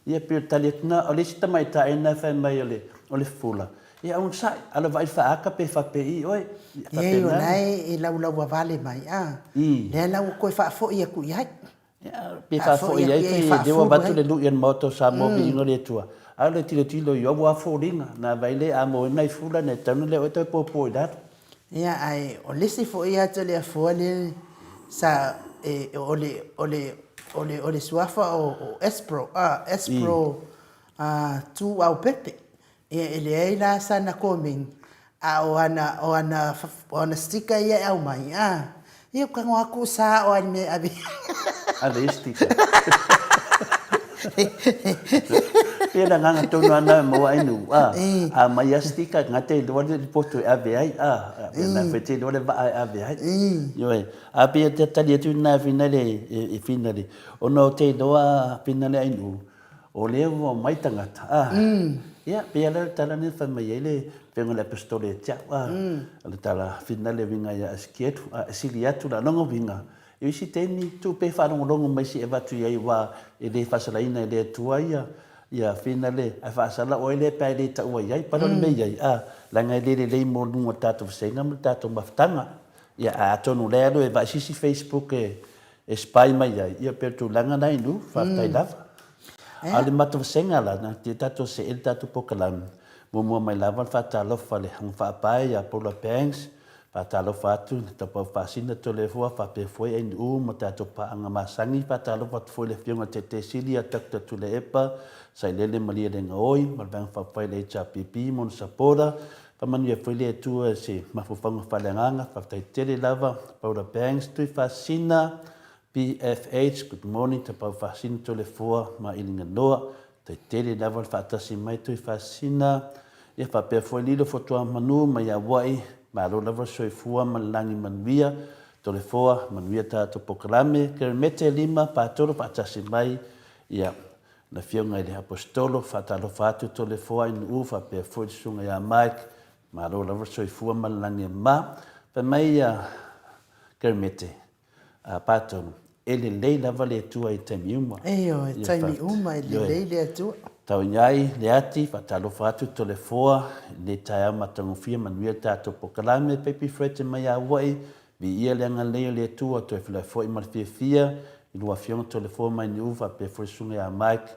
Ia pei o le tali atu lena. O le isi tamaitai lena e fai mai o le, o le fula, ia onosai, ala vaai faaata pe faapei oe. Ia faapena. Ei, o la e laulauavale mai, a, lea la ua toe faafoi atu i ai. Ia, pe faafoi i ai, pe lea ua avatu le lui a le Maota o Samoa viiga o le Atua, a o le tilotilo i ou lava foliga, na vaai lea a maua ai nai fula, na e tatau ona lea oe toe popo i lalo. Ia, ae o le isi foi Atoleafoa lea sa, e, o le, o le, o le, o le suafa o, o Espro, a, Espro, a, Tuaupepe. Ia, e leai la sana komeni, a o ana, o ana, o ana sticker ia e aumai, a, ia, ou tago atu sa o a le mea e ave ai. Ave ai sticker. Pei o le agaga tonu lava lena e maua ai nuu, a, a aumai lava sticker, gata e iloa le poto e ave ai, a, faapena foi e te iloa le vaa e ave ai. Ioe. A pei e tali atu lena finale, e finale, ona ou te iloa finale ai nuu, O lea ua omai tagata, a, ia, pei lava o le tala lea na fai mai ai le Afioga i le Aposetolo ia te au, a, o le tala finale e uiga ia Esekielu, a, e sili atu la. O lona uiga, i isi taimi, tuu pea e faalogologo mai se i avatu i ai, aua e le faasalaina e le Atua ia, ia finale, ae faasala oe lea pe a e le taua i ai. Pale o le mea i ai, a, leaga e le lelei mo luga o le tatou vasega ma le tatou mafutaga. Ia, ae atonu o lea e alu e vaai se isi Facebook e, E spy mai ai, ia pei o le tulaga na inu, faafetai lava. A o le matou vasega la, na te tatou see le tatou polokalame, muamua mai lava le faatalofa le Ago Faapae ia Paula Banks, faatalofa atu i le Taupau Faasina Toleafoa faapea foi Ainuu ma tatou paaga masani, faatalofa atu foi i le Afioga i le Taitaisili ia Doctor Tuilaepa Sailele Malielegaoi ma le Vaega Faaupufai a le HRPP ma ona sapota, Faamanuia foi le Atua i se mafaufauga faaleagaga. Faafetai tele lava Paula Banks, Tuifaasina, BFH, good morning, Tapau Faasina, Toleafoa ma Iliganoa. Faafetai tele lava le faatasi mai Tuifaasina. Ia faapea foi Lilo Fotuamanu mai Aua'i. Malo lava le soifua ma le lagi manuia. Toleafoa, manuia tatou polokalame. Keremete 5, Patolo faatasi mai. Ia Le Afioga i le Aposetolo, faatalofa atu Toleafoa i Nu'u faapea foi le Susuga ia Mike, malo lava le soifua ma le lagi e mama. Fai mai ia Kermete, a Patonu, e lelei lava le Atua i taimi uma. Ioe, taimi uma e lelei le Atua. Tau ai le ati, faatalofa atu Toleafoa i lenei taeao matagofie, manuia le tatou polokalame, Baby Fred mai Aua'i, Viia le agalelei o le Atua, toe feiloai foi ma le fiafia i lua Afioga Toleafoa Mainiu faapea foi le Susuga ia Mike,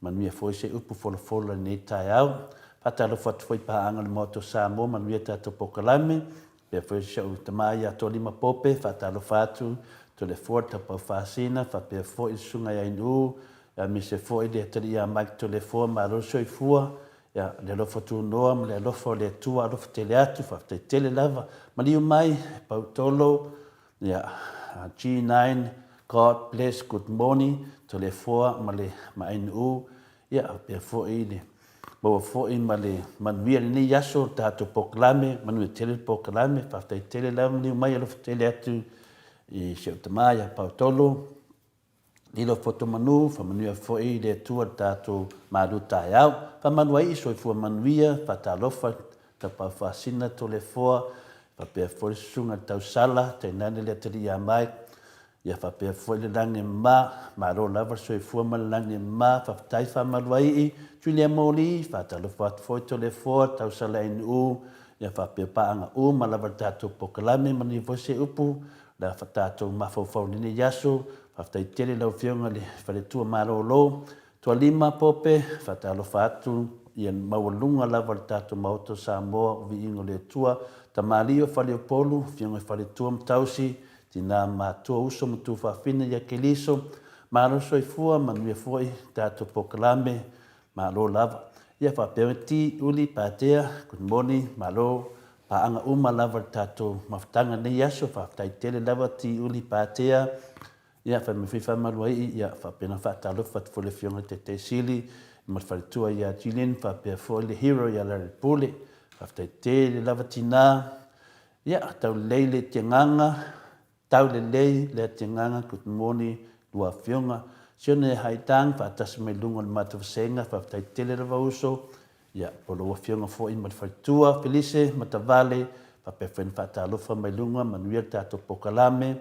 manuia foi se upu folafola i lenei taeao. Faatalofa atu foi i paaga o le Maota o Samoa, manuia tatou polokalame, faapea foi si ou tama ia Tolima Pope, faatalofa atu Toleafoa le Taupau Faasina, faapea foi le Susuga ia Inu, aemaise foi le Atalii ia Mike Toleafoa, malo le soifua, Ia, le alofa tunoa ma le alofa o le Atua, alofa tele atu, faafetai tele lava. Maliu mai, Pautolo, ia, G9, God bless, good morning, Toleafoa ma le Maainuu, ia, faapea foi le maua foi ma le manuia i lenei aso, le tatou polokalame, manuia tele le polokalame, faafetai tele lava, maliu mai, alofa tele atu i si ou tama ia Pautolo, Lilo poto manu, faamanuia foi le Atua i le tatou malu taeao. Faamalu ai i soifua manuia, faatalofa, Tapaau Faasina, Toleafoa, faapea foi le Susuga i le Tausala, tainane le Atalii ia Mike, ia faapea foi le lagi e mama, malo lava le soifua ma le lagi e mama, faafetai faamalu ai i Julia Moli, faatalofa atu foi Toleafoa, Tausala NU, ia faapea paaga uma lava i le tatou polokalame, manuia foi se upu Le a tatou mafaufau i lenei aso. Faafetai tele i lau Afioga i le Faletua Malolo. Tualima Pope, faatalofa atu ia maualuga lava le tatou Maota o Samoa o Viiga o le Atua. Tamalii o Faleupolu, Afioga i Faletua ma Tausi, Tina ma Matua, Uso ma Tufaafine ia Keliso. Malo soifua, manuia foi tatou polokalame. Malo lava. Ia faapea mai Ti, Uli, Patea, good morning, malo, paaga uma lava le tatou mafutaga i lenei aso, faafetai tele lava Ti, Uli, Patea, ia fai mai foi Faamaluaii, ia faapena faatalofa atu foi le Afioga i le Taitai Sili ma le faletua ia Jillian faapea foi le hero ia Larry Pule, faafetai tele lava tina, ia taulelei le tiagaga, Tau lelei le atiagaga good morning lua afioga Sione Haitang faatasi mai luga o le matou vasega faafetai tele lava uso ia po lou afioga foi ma le faletua Felise Matavale faapea foi ona faatalofa mai luga manuia le tatou pokalame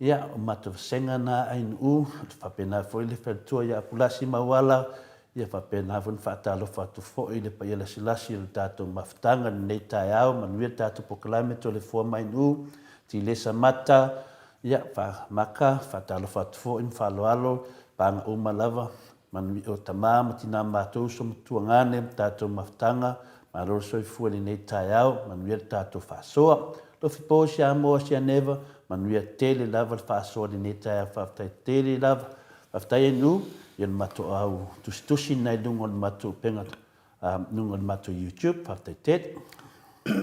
ia o matou vasega na Ainuu faapena foi le faletua ia Apulasi Mauala Ia faapena foi ona faatalofa atu foi i le paia lasilasi o le tatou mafutaga i lenei taeao. Manuia le tatou pokalame Toleafoa Mainuu, Tilesa Mata, ia, Maka, faatalofa atu foi ma faaaloalo paga uma lava, manuia o tama ma tina matou uso ma tuagane ma tatou mafutaga, malo le soifua i lenei taeao, manuia le tatou faasoa. Lofi po Samoa Sianeva, manuia tele lava le faasoa i lenei taeao, faafetai tele lava. Faafetai Enu i le matou au tusitusi na i luga o le matou upega luga o le matou YouTube. Faafetai tele.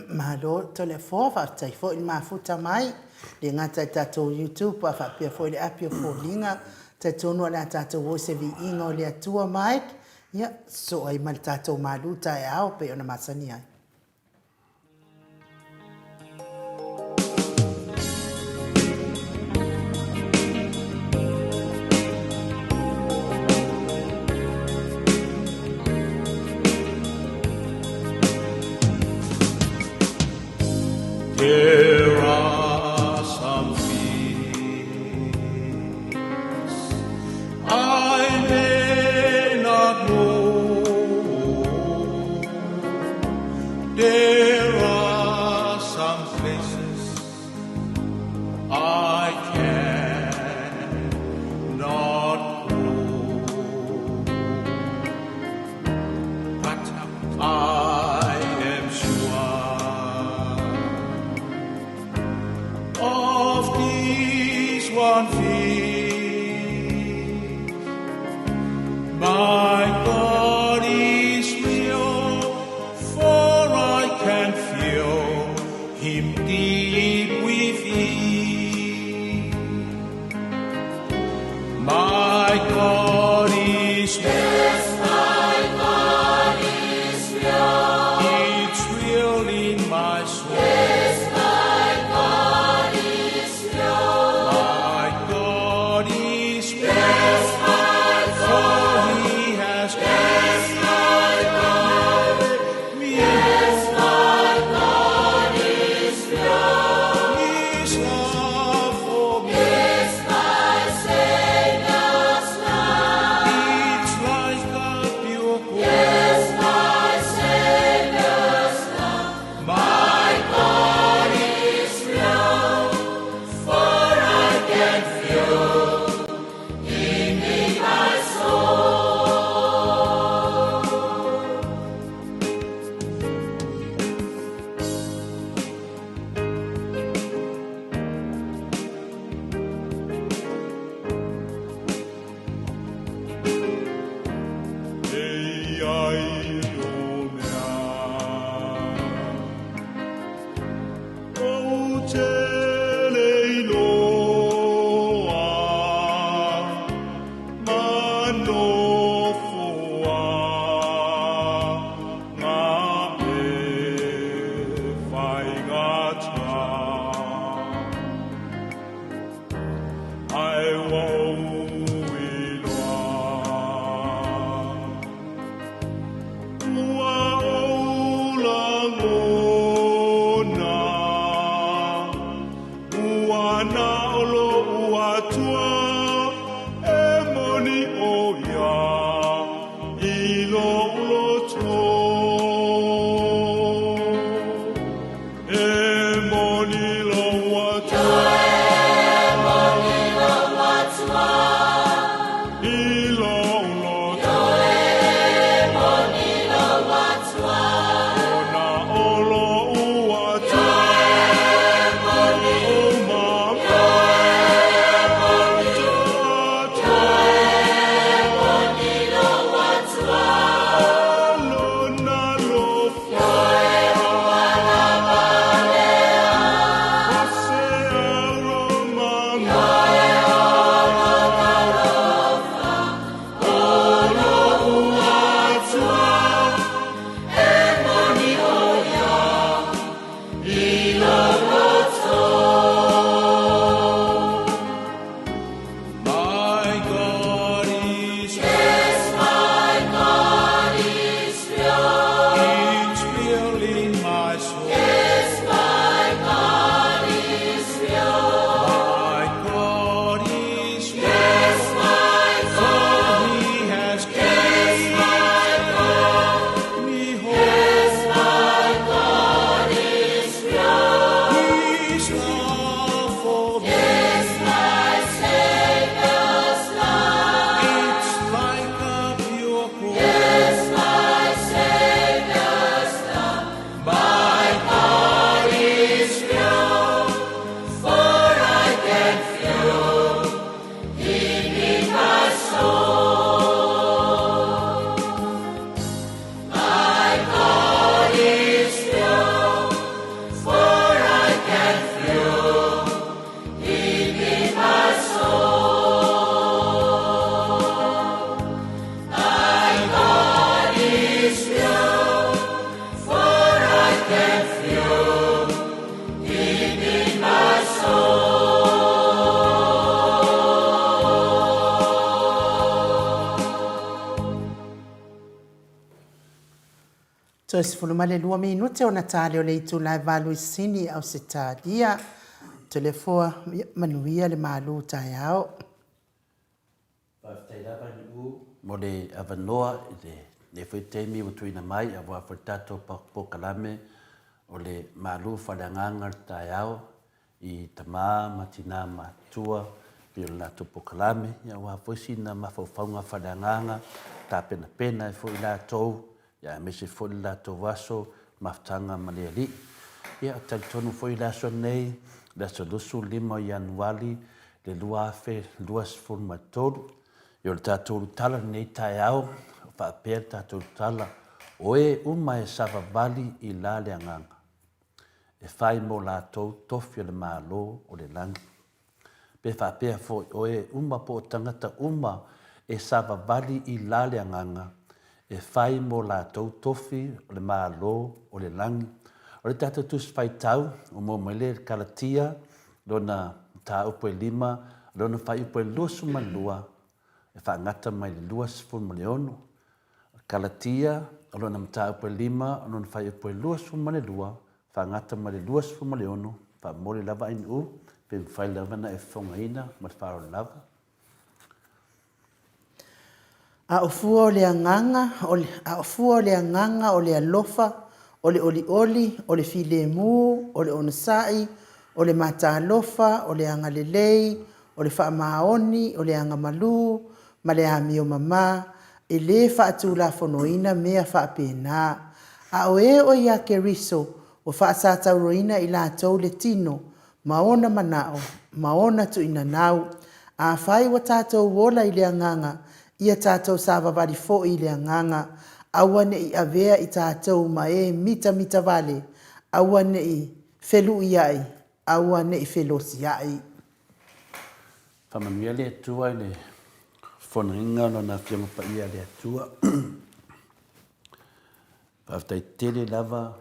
Malo Toleafoa, faafetai foi le mafuta mai, le gata i tatou YouTube a faapea foi le api o foliga. Talitonu o le a tatou o i se viiga o le Atua Mike, ia sosoo ai ma le tatou malu taeao pei ona masani ai. There are some things I may not know. There are some places I cannot go, but I am sure of this one thing. My God is real, for I can feel Him deep within. My God is real. Yes, my God is real. It's real in my soul. Yes, my God is real. My God is real. Yes, my God. For He has yes, my God. Me. Yes, my God is real. His love for me. It's my Savior's love. It's like a pure gold. Yes, my Savior's love. My God is real, for I can feel Him in my soul. E ai o mea ou te le iloa ma nofoa ngā e whaigata. Ae ua ou iloa, ua ou lagona, ua na o loʻu Atua e moni ʻo ia i loʻu loto. E moni lou Atua. E moni lou Atua. I lou loto. E moni lou Atua. Ona o lou Atua. E moni. O ma. E moni. Toe 12 minute ona tali o le itula e 8 i Sini, Ausetalia. Toleafoa, manuia le malu taeao. Faafetai lava Nu'u mo le avanoa i lenei foi taimi ua tuuina mai aua foi le tatou polokalame o le Malu Faaleagaga i le taeao i tama ma tina matutua pei o le latou polokalame aua foi sina mafaufauga faaleagaga tapenapena ai foi latou aemaise foi le latou aso mafutaga ma le Alii. Ia, talitonu foi i le aso nei, le aso 25 o Ianuari le 2023, ia o le tatou ulutala i lenei taeao, o faapea le tatou ulutala, O e uma e savavali i la le agaga, e fai mo latou tofi o le Malo o le lagi. Pe faapea foi, o e uma po o tagata uma e savavali i la le agaga, e fai mo latou tofi o le Malo o le lagi. O le tatou Tusi Faitau, ua maua mai le Kalatia, lona mataupu e 5, lona fuaiupu e 22, e faagata mai le 26. Kalatia, o lona mataupu e 5, o lona fuaiupu e 22, faagata mai le 26, faamomoli lava Ainuu, pe mafai lava ona e fofogaina ma le faaaloalo lava. A o fua o le agaga, o le, a o fua o le agaga o le alofa, o le olioli, o le filemu, o le onosai, o le matalofa, o le agalelei, o le faamaoni, o le agamalu, ma le amio mama, e lē faatulafonoina mea faapena. A o e o ia Keriso, ua faasatauroina i latou le tino, ma ona manao, ma ona tuuinanau. Afai ua tatou ola i le agaga, ia tatou savavali foi i le agaga. Aua ne i avea i tatou ma e mitamitavale, aua ne i feluiai, aua ne i felosiai. Faamanuia le Atua i le fofonaina o Lona Afioga Paia a le Atua. Faafetai tele lava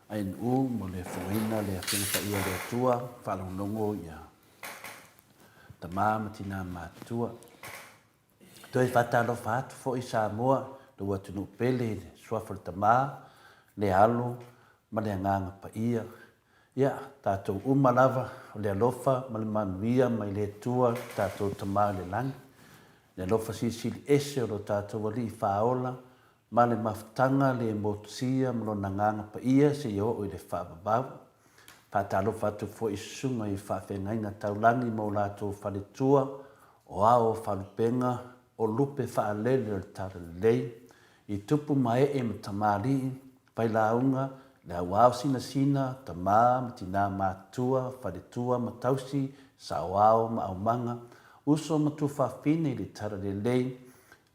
ANU mo le fofogaina o le Afioga Paia a le Atua, faalogologo ia tama ma tina matutua. Toe faatalofa atu foi Samoa, lou atunuu pele i le suafa o le Tama, le Alo ma le Agaga Paia. Ia, tatou uma lava o le alofa ma le manuia mai le Atua lo tatou Tama i le lagi, le alofa silisili ese o lo tatou Alii Faaola ma le mafutaga le motusia ma Lona Agaga Paia seia oo i le faavavau. Faatalofa atu foi i susuga i faafeagaiga taulagi ma o latou faletua, o ao o faalupega, o lupe faalele o le Talalelei, i tupu ma ee ma tamalii, failauga, le auao sinasina, tama ma tina matutua, faletua ma tausi, saoao ma aumaga, uso ma tuafafine i le Talalelei,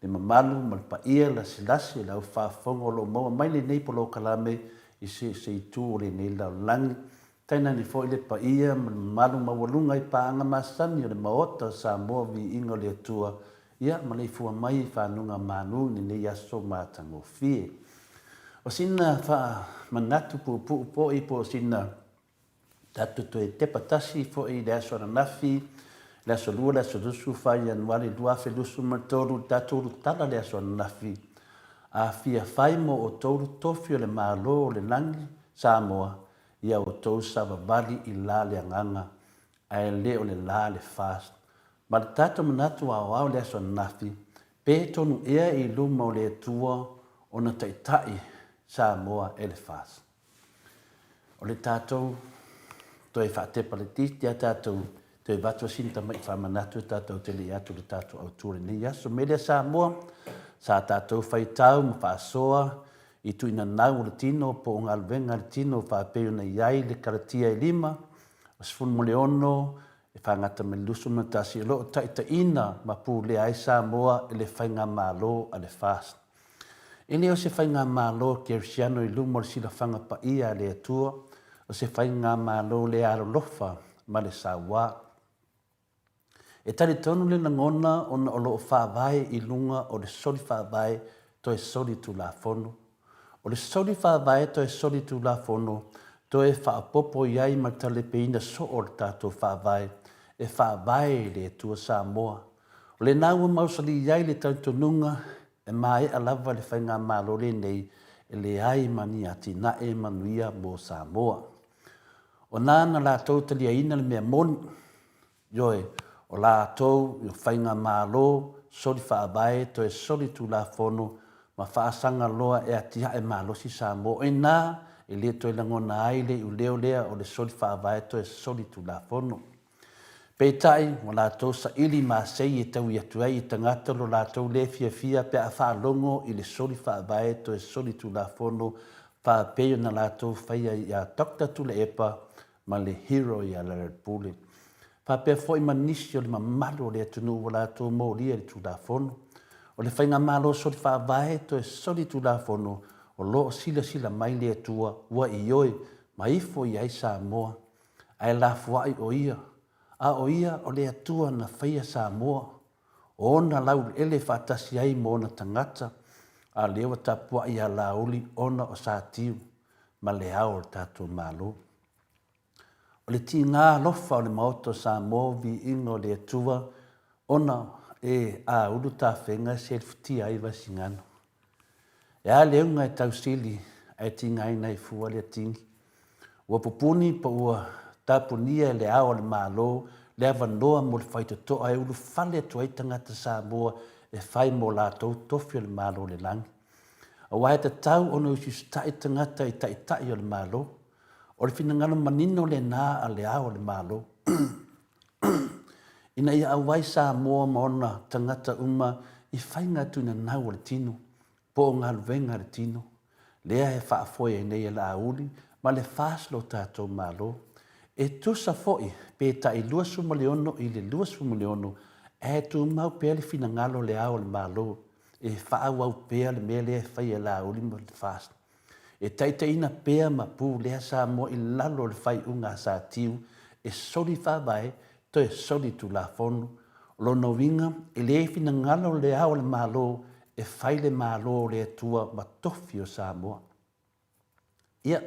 le mamalu ma le paia lasilasi o le au faafofoga o lo o maua mai lenei polokalame i so o se itu o lenei lalolagi. Tainane foi le paia ma le mamalu maualuga i paaga masani o le Maota o Samoa Viiga o le Atua, ia maleifua mai i fanuga manu i lenei aso matagofie. O sina faamanatu puupuu foi po o sina Tatou toe tepa tasi foi i le aso ananafi, le aso Lua, le aso 24 Ianuari 2023, i le tatou ulutala i le aso ananafi, a fia fai mo outou le tofi o le Malo o le lagi, Samoa, ia outou savavali i la le agaga, ae le o le la le fast. Ma le tatou manatu aoao i le aso ananafi, pe tonu ea i luma o le Atua ona taitai Samoa e le fast. O le tatou toe faatepa laitiiti a tatou toe avatu a sina tamai faamanatu e tatou te le i atu i le tatou autu o lenei aso. Me lea Samoa, sa tatou faitau ma faasoa i tuuinanau o le tino po o galuega a le tino faapei ona i ai le Kalatia e 5, o 16 e faagata mai le 21 o lo o taitaiina ma pulea ai Samoa i le Faigamalo a le FAST. E le o se faigamalo kerisiano i luma o le silafaga paia a le Atua, o se faigamalo le alolofa ma le sauā. E talitonu le lagona ona o lo o faavae i luga o le soli faavae toe soli tulafono. O le soli faavae toe soli tulafono toe faaopoopo i ai ma le talepeina soo o le tatou faavae e faavae i le Atua Samoa. O lena ua mausali ai le talitonuga e maea lava le faigamalo lenei e leai ma ni atinae manuia mo Samoa. O na na latou taliaina le mea moni, ioe, o latou i o faigamalo, soli faavae, toe soli tulafono ma faasaga loa e atiae malosi Samoa. O i na e le toe lagona ai le iuleo lea o le soli faavae toe soli tulafono. Peitai, ua latou saili masei e taui atu ai i tagata lo latou le fiafia pe a faalogo i le soli faavae toe soli tulafono faapei ona latou faia ia Doctor Tuilaepa ma le hero ia Lealailepule. Faapea foi ma nisi o le mamalu o le atunuu ua latou molia i le Tulafono. O le Faigamalo soli faavae toe soli tulafono o lo o silasila mai le Atua ua ioe ma ifo i ai Samoa ae lafoai o ia, a o ia o le Atua na faia Samoa, o ona laueleele faatasi ai ma ona tagata, a o lea ua tapuai ia Laauli ona o Satiu ma le ao o le tatou Malo. O le tiga alofa o le Maota o Samoa, viiga o le Atua, ona e aulu tafega e selefutia ai Vaisigano. E a le auga e tausili ae tigaina ai fua le atigi? Ua pupuni po ua tapunia e le Ao o le Malo le avanoa mo le faitotoa e ulufale atu ai tagata Samoa e fai mo latou tofi o le Malo o le Lagi. Aua e tatau ona usiusitai tagata i Taitai o le Malo. O le finagalo manino lena a le Ao o le Malo. Ina ia auai Samoa ma ona tagata uma i faiga tuinanau a le tino, po o galuega a le tino, lea e faafoe ai nei e Laauli ma le FAST lo tatou Malo. E tusa foi pe tai 26 i le 26 ae tumau pea le finagalo o le Ao o le Malo e faaauau pea le mea lea e fai e Laauli ma le FAST. E taitaiina pea ma pulea Samoa i lalo o le faaiuga a Satiu e soli faavae toe soli tulafono. O lona uiga, e le finagalo le Ao o le Malo e fai le Malo o le Atua ma tofi o Samoa. Ia,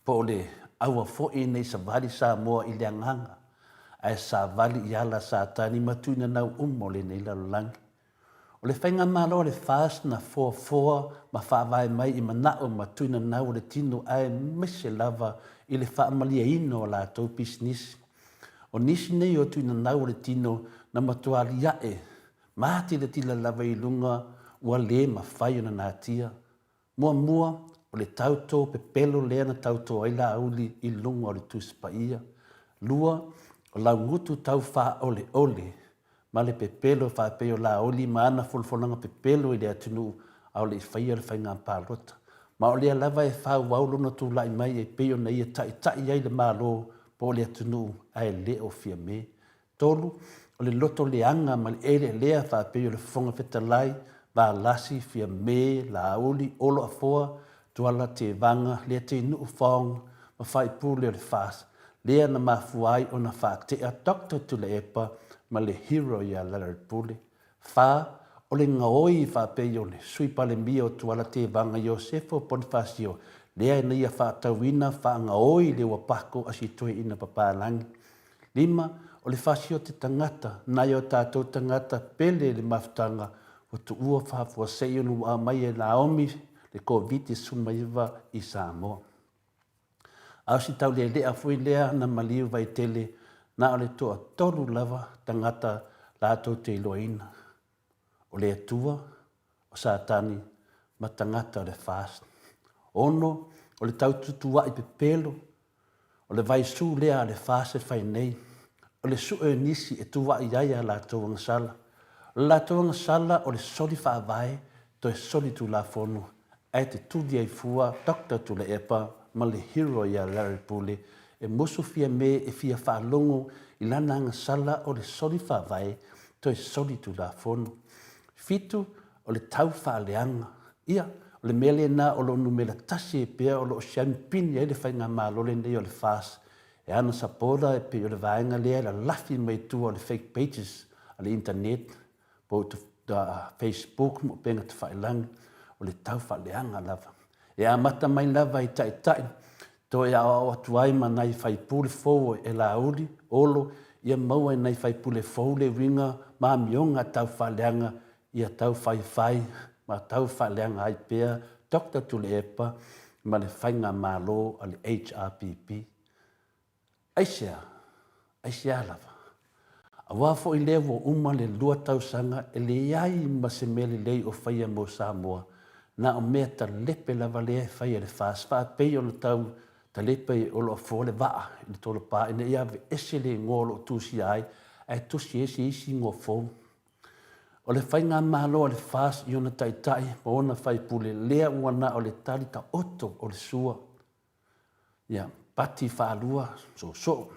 po o le aua foi nei savali Samoa i le agaga, ae savali i ala Satani ma tuinanau uma o lenei lalolagi. O le faigamalo a le FAST na foafoa ma faavae mai i manao ma tuinanau o le tino aemaise lava i le faamalieina o a latou pisinisi. O nisi nei o tuinanau o le tino na matua aliae matilatila lava i luga ua le mafai ona natia. Muamua, o le tautō pepelo lea na tautō ai Laauli i luga o le Tusi Paia. Lua, o laugutu tau faaoleole ma le pepelo faapei o Laauli ma ana folafolaga pepelo i le atunuu a o le i faia le faiga palota. Ma o lea lava e faaauau lona tulai mai e pei ona ia taitai ai le Malo po o le atunuu ae le o Fiame. 3, o le loto leaga ma le eleelea faapei o le Fofoga Fetalai, Valasi, Fiame, Laauli, Olo Afoa, Tuala Tevaga, Leatinu'u Fong ma Faipule o le FAST, lea na mafua ai ona faatea Doctor Tuilaepa ma le hero ia Lealailepule. 4, o le gaoi faapei o le Sui Palemia o Tuala Tevaga Iosefo Ponifasio, lea na ia faatauina faagaoi le ua pako a si toeaina papalagi. 5, O le fasi o te tagata, nai o tatou tagata pele i le mafutaga ua tuua faafuasei ona ua aumai e Naomi le Koviti-19 i Samoa. A o si taulelea foi lea na maliu Vaitele, na o le toatolu lava tagata latou te iloaina, o le Atua, o Satani ma tagata o le FAST. 6, O le taututua'i pepelo, o le vaisu lea a le FAST e fai nei, o le su'e o nisi e tua'i ai a latou agasala. O le latou agasala o le soli faavae toe soli tulafono ae tetuli ai fua Doctor Tuilaepa ma le hero ia Larry Pule e musu Fiame e fia faalogo i lana agasala o le soli faavae toe soli tulafono. 7, O le tau faaleaga. Ia, o le mea lena o lo o numera tasi ai pea o lo o siamupini ai le faigamalo lenei o le FAST e ana supporter e pei o le vaega lea e lalafi mai tua o le fake pages a le internet po o Facebook ma upega tafailagi, o le tau faaleaga lava. E amata mai lava i taitai, toe aoao atu ai ma nai faipule fou e Laauli, Olo, ia maua e nai faipule fou le uiga ma amioga tau faaleaga ia tau faifai ma tau faaleaga ai pea Doctor Tuilaepa ma le Faigamalo a le HRPP. Aisea? Aisea lava? Aua foi lea ua uma le lua tausaga e leai ma se mea lelei o faia mo Samoa, na o mea talepe lava lea e fai e le FAST faapei ona tau talepe o lo o foa le vaa i le tolopa ina ia aveese le igoa o lo o tusia ai ae tusi ai se isi igoa fou. O le faigamalo a le FAST i ona taitai ma ona faipule lea ua na o le tali taoto o le sua. Ia, pati faalua, soosoo,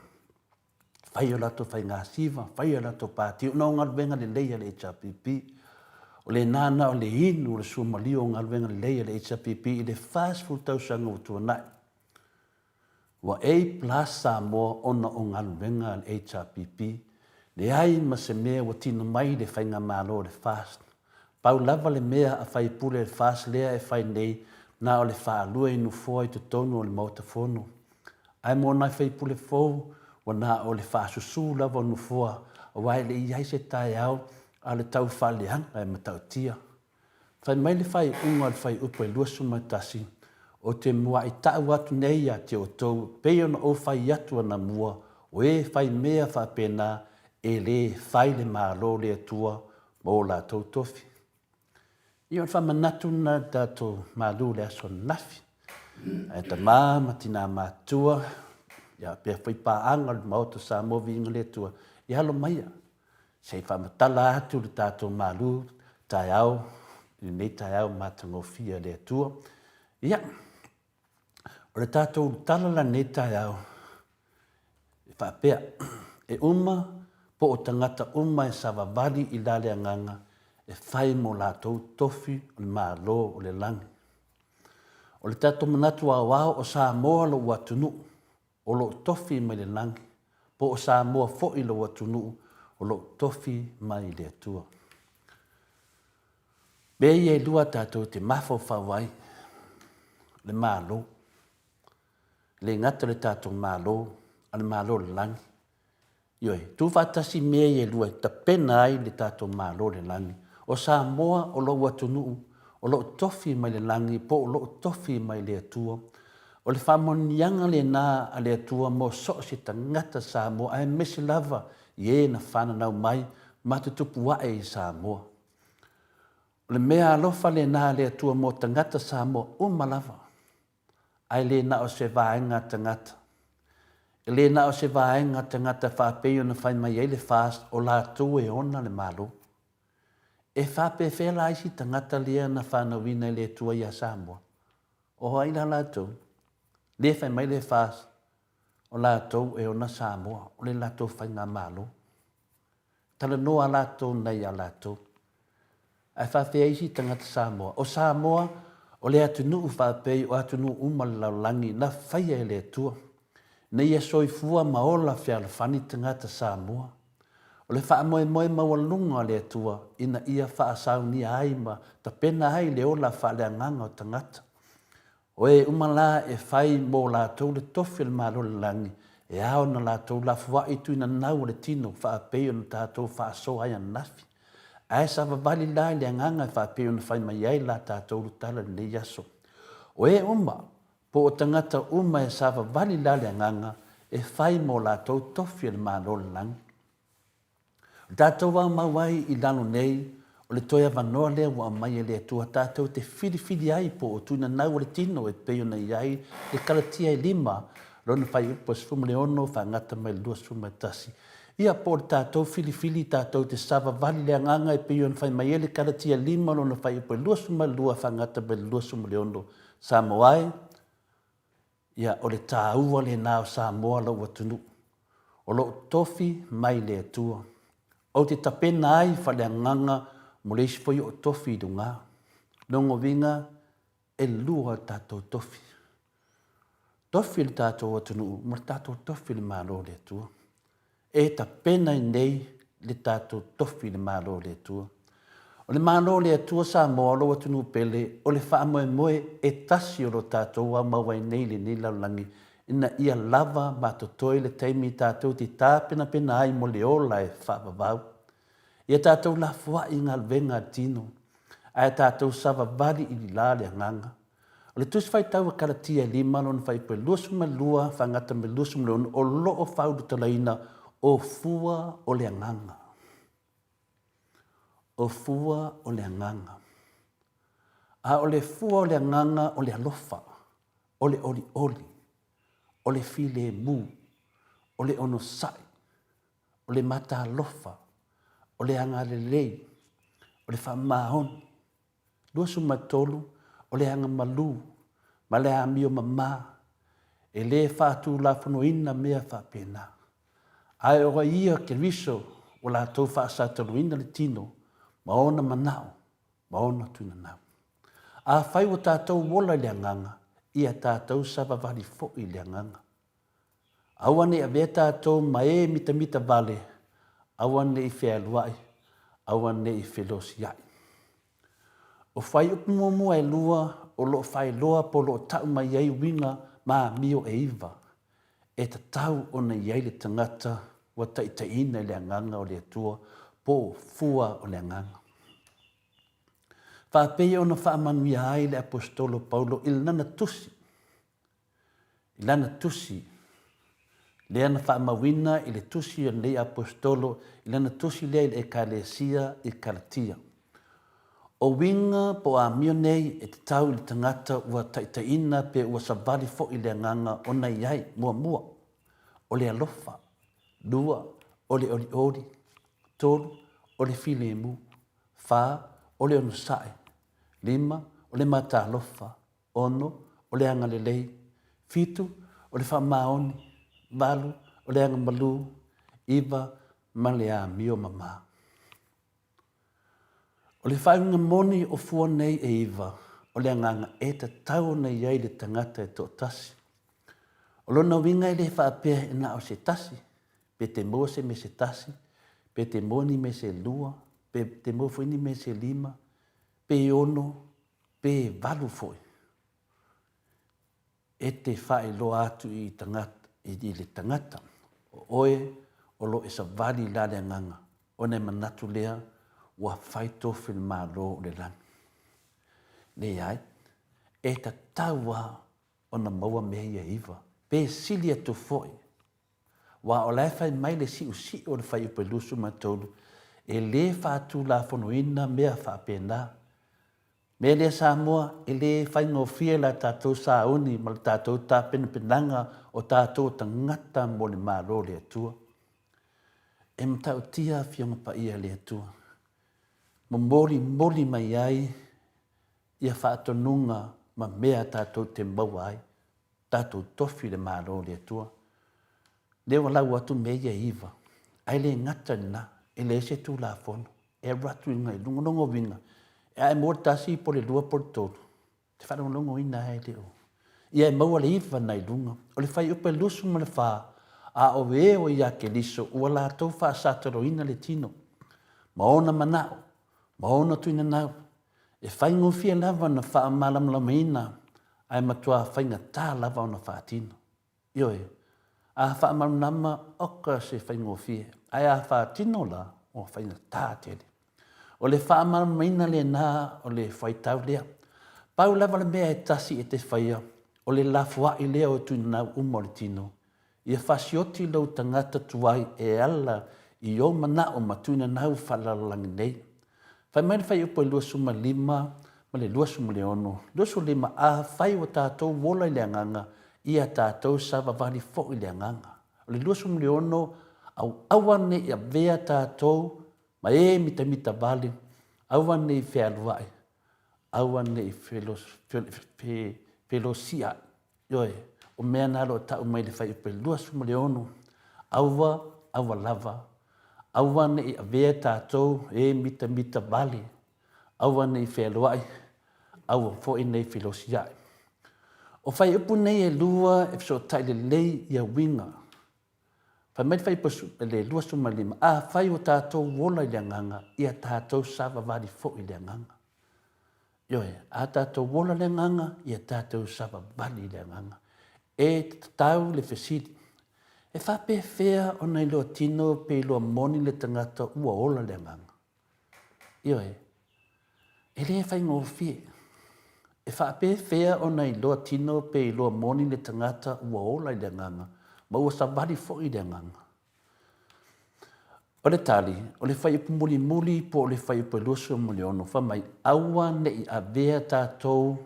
fai o latou faigasiva, fai o latou pati, ona o galuega lelei a le HRPP. O lena na o le inu o le suamalie o galuega lelei a le HRPP i le 40 tausaga ua tuanai. Ua A plus Samoa ona o galuega a le HRPP. Leai ma se mea ua tino mai i le faigamalo o le FAST. Pau lava le mea a faipule le FAST lea e fai nei na o le faalua i nofoa i totonu o le Maota Fono. Ae mo nai faipule fou, ua na o le faasusu lava o nofoa aua e le i i ai se taeao a o le tau faaleaga e matautia. Fai mai le faaiuga o le fuaiupu e 21, Ou te muaʻi taʻu atu nei ia te outou, pei ona ou fai atu anamua, o e fai mea faapena, e lē fai le Malo o le Atua ma o latou tofi. Ia o le faamanatu lena i le tatou malu i le aso ananafi. Ae tama ma tina matutua, ia pea foi paaga o le Maota o Samoa Viiga le Atua, ia alo maia, Se i faamatala atu le tatou malu taeao i lenei taeao matagofie a le Atua. Ia, o le tatou tala la lenei taeao e faapea, e uma po o tagata uma e savavali i la le agaga e fai mo latou tofi o le Malo o le lagi. O le tatou manatu aoao o Samoa lou atunuu, o loo tofi mai le lagi, po o Samoa foi lou atunuu o loo tofi mai le Atua. Mea ia e lua tatou te mafaufau ai, le Malo, e le gata le tatou Malo, a le Malo o le lagi. Ioe, tuufaatasi mea ia e lua e tapena ai le tatou Malo i le lagi. O Samoa o lou atunuu, o loo tofi mai le lagi po o loo tofi mai le Atua. O le faamanuiaga lena a le Atua mo so o se tagata Samoa aemaise lava i e na fananau mai ma tutupu ae i Samoa. O le mea alofa lena a le Atua mo tagata Samoa uma lava. Ae le na o se vaega tagata. E le na o se vaega tagata faapei ona fai mai ai le FAST o latou e ona le Malo. E faapefea la isi tagata lea na fanauina e le Atua ia Samoa? O ai la latou? Lea fai mai le FAST o latou e ona Samoa, o le latou faigamalo. Talanoa latou nei a latou. Ae faafefea isi tagata Samoa? O Samoa, o le atunuu faapei o atunuu uma o le lalolagi na faia e le Atua, ina ia soifua ma ola fealofani tagata Samoa. O le faamoemoe maualuga o le Atua ina ia faasaunia ai ma tapena ai le ola faaleagaga o tagata. O e uma la e fai mo latou le tofi o le Malo o le lagi, e ao ona latou lafoai i tuinanau o le tino faapei ona tatou faasoa ai ananafi. Ae savavali la i le agaga e faapei ona fai mai ai la tatou ulutala i lenei aso. O e uma, po o tagata uma e savavali la le agaga e fai mo latou tofi o le Malo o le lagi. O tatou aumau ai i lalo nei, o le toe avanoa lea ua aumai e le Atua tatou te filifili ai po o tuinanau o le tino e pei ona i ai le Kalatia e lima, lona fuaiupu e 16 faagata mai le 21. Ia, po o le tatou filifili tatou te savavali le agaga e pei ona fai mai ai le Kalatia e lima, lona fuaiupu e 22 faagata mai le 26. Samoa e, Ia, o le taua lena o Samoa lou atunuu, o loo tofi mai le Atua. Ou te tapena ai faleagaga mo le isi foi oo tofi i luga. Lona uiga, e lua tatou tofi. Tofi le tatou atunuu ma le tatou tofi i le Malo o le Atua. E tapena ai nei le tatou tofi i le Malo o le Atua. O le Malo o le Atua Samoa o lou atunuu pele, o le faamoemoe e tasi o lo tatou aumau ai nei i lenei lalolagi ina ia lava ma totoe le taimi tatou te tapenapena ai mo le ola e faavavau. Ia tatou lafoai i galuega a le tino, ae tatou savavali i la le agaga. O le Tusi Faitau a Kalatia e lima lona fuaiupu e 22 faagata ma le 26 o lo o faaulutalaina o fua o le agaga. O fua o le agaga. A o le fua o le agaga o le alofa, o le olioli, o le filemu, o le onosai, o le matalofa, o le agalelei, o le faamaoni. 23, o le agamalu ma le amio mama, e le faatulafonoina mea faapena. Ae o ai ia Keriso ua latou faasataluina le tino ma ona manao ma ona tuinanau. Afai ua tatou ola i le agaga, ia tatou savavali foi i le agaga. Aua ne i avea tatou ma e mitamita vale, aua ne i fealuai, aua ne i felosiai. O fuaiupu muamua e lua o lo o faailoa po o lo o tau mai ai uiga ma amio e iva, e tatau ona i ai le tagata ua taitaiina i le Agaga o le Atua po o fua o le Agaga. Faapei ona faamanuia ai le Aposetolo Paulo i lana tusi, I lana tusi, lea na faamauina i le tusi a lenei Aposetolo i lana tusi lea i le Ekalesia i Kalatia. O uiga po o amio nei e tatau i le tagata ua taitaiina pe ua savali foi le agaga ona i ai, muamua, o le alofa, lua, o le olioli, tolu, o le filemu, fa, o le onosai, lima, o le matalofa, ono, o le agalelei, fitu, o le faamaoni, valu, o le agamalu, iva, ma le amio mama. O le faaiuga moni o fua nei e iva, o le agaga e tatau ona i ai le tagata e toatasi. O lona uiga e le faapea e na o se tasi, pe te maua se mea se tasi, pe te maua ni mea se lua, pe te maua foi ni mea se lima, pe ono, pe valu foi e te faailoa atu i tagata, i le tagata, o oe o lo e savali la le agaga, ona e manatu lea ua fai tofi le Malo o le lagi. Leai, e tatau lava ona maua mea ia e iva, pe sili atu foi. Aua o la e fai mai le siusiu o le fuaiupu e 23, e le faatulafonoina mea faapena. Mea lea Samoa, e le faigofie la tatou sauni ma le tatou tapenapenaga o tatou tagata mo le Malo o le Atua. E matautia Afioga Paia a le Atua, momolimoli mai ai ia faatonuga ma mea tatou te maua ai, tatou tofi le Malo o le Atua. Lea ua lau atu mea ia e iva, ae le gata i lena, e leai se Tulafono e alu atu i luga lona uiga, e a e maua le tasi po o le lua po o le tolu, te faalogologoina ai le o. Ia e maua le iva na i luga. O le fuaiupu e 24, a o e o ia Keriso ua latou faasataloina le tino, ma ona manao, ma ona tuinanau, e faigofie lava ona faamalamalamaina ae matua faigata lava ona faatino. Ioe, a faamalamalama oka se faigofie, ae a faatino la, ua faigata tele. O le faamalamalamaina lena o le fuaitau lea. Pau lava le mea e tasi e te faia, o le lafoai lea o tuinanau uma o le tino, Ia fasioti lou tagata tuai e ala i ou manao ma tuinanau faalalalagi nei. Fai mai le fuaiupu e 25 ma le 26, 25 Afai ua tatou ola i le agaga, ia tatou savavali foi i le agaga. O le 26, Aua ne i avea tatou ma e mitamita vale, aua ne i fealuai, aua ne i felosiai. Ioe, o mea na o lo o tau mai le fuaiupu e 26, aua, aua lava, aua ne i avea tatou e mitamita vale, aua ne i fealuai, aua foi ne i felosiai. O fuaiupu nei e lua e fesootai lelei ia uiga. Fai mai le fuaiupu le 25, afai ua tatou ola i le agaga, ia tatou savavali foi i le agaga. Ioe, a tatou ola le agaga, ia tatou savavali le agaga. E tatau le fesili, e faapefea ona iloa tino pe iloa moni le tagata ua ola le agaga? Ioe, e le faigofie. E faapefea ona iloa tino pe iloa moni le tagata ua ola i le agaga ma ua savali foi i le agaga? O le tali, o le fuaiupu mulimuli po o le fuaiupu e 26, fai mai, Aua ne i avea tatou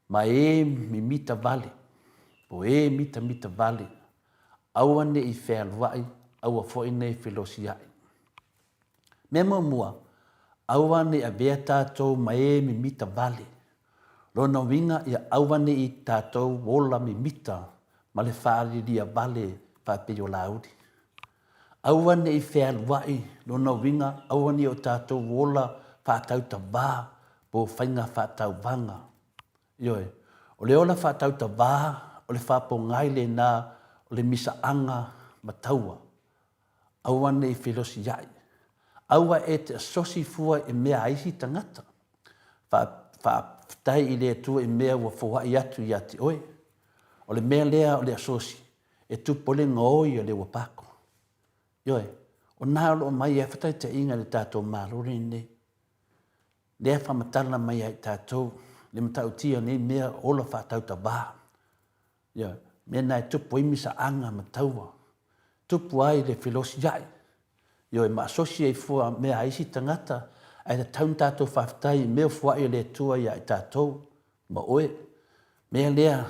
ma e mimita vale, po e mitamita vale, aua ne i fealuai, aua foi ne i felosiai. Mea muamua, aua ne i avea tatou ma e mimita vale. Lona uiga ia aua ne i tatou ola mimita ma le faalilia vale faapei o Lāuli. Aua ne i fealuai, lona uiga aua ne i o tatou ola faatautavā po o faiga faatauvaga. Ioe, o le ola faatautavā o le faapogai lena o le misaaga ma taua. Aua ne i felosiaʻi. Aua e te asosi fua i mea a isi tagata. Faafetai i le Atua i mea ua foai atu ia te oe. O le mea lea o le asosi, e tupu ai le gaoi o le ua pako. Ioe, o na o lo o mai ai faataitaiga i le tatou Malo lenei, lea e faamatala mai ia i tatou le matautia o nei mea ola faatautavā. Ia, mea na e tupu ai misaaga ma taua, tupu ai le felosiaʻi, ioe, ma asosi ai fua mea a isi tagata, ae tatau ona tatou faafetai i mea o fuaʻi a le Atua ia i tatou ma oe. Mea lea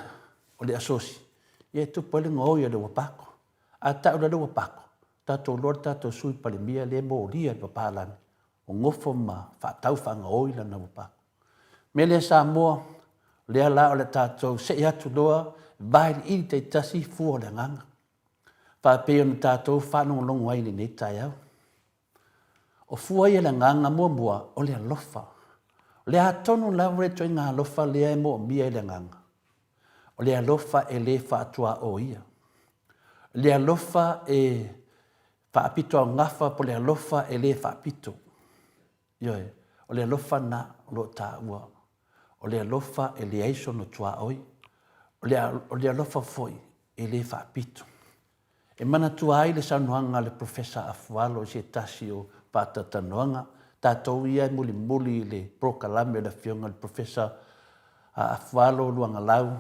o le asosi, ia e tupu ai le gaoi o le uapako. A tau loa le uapako, tatou iloa le tatou Sui Palemia lea e molia i le papalagi, o gofo ma faatau faagaoi lana uapako. Mea lea Samoa, o lea la o le tatou see atu loa vailiili taitasi fua o le agaga, faapei ona tatou faalogologo ai i lenei taeao. O fua ia o le agaga muamua, o le alofa. O le a tonu lava le ituaiga alofa lea e moomia e le agaga? O le alofa e le faatuaoia. O le alofa e faapitoaugafa po o le alofa e le faapito. Ioe, o le alofa lena o lo o taua, o le alofa e leai sona tuaoi, o le, o le alofa foi e le faapito. E manatua ai le saunoaga a le Professor Afualo i se tasi o faatautanoaga, tatou ia e mulimuli i le polokalame a le Afioga i le Professor Afualo Luagalau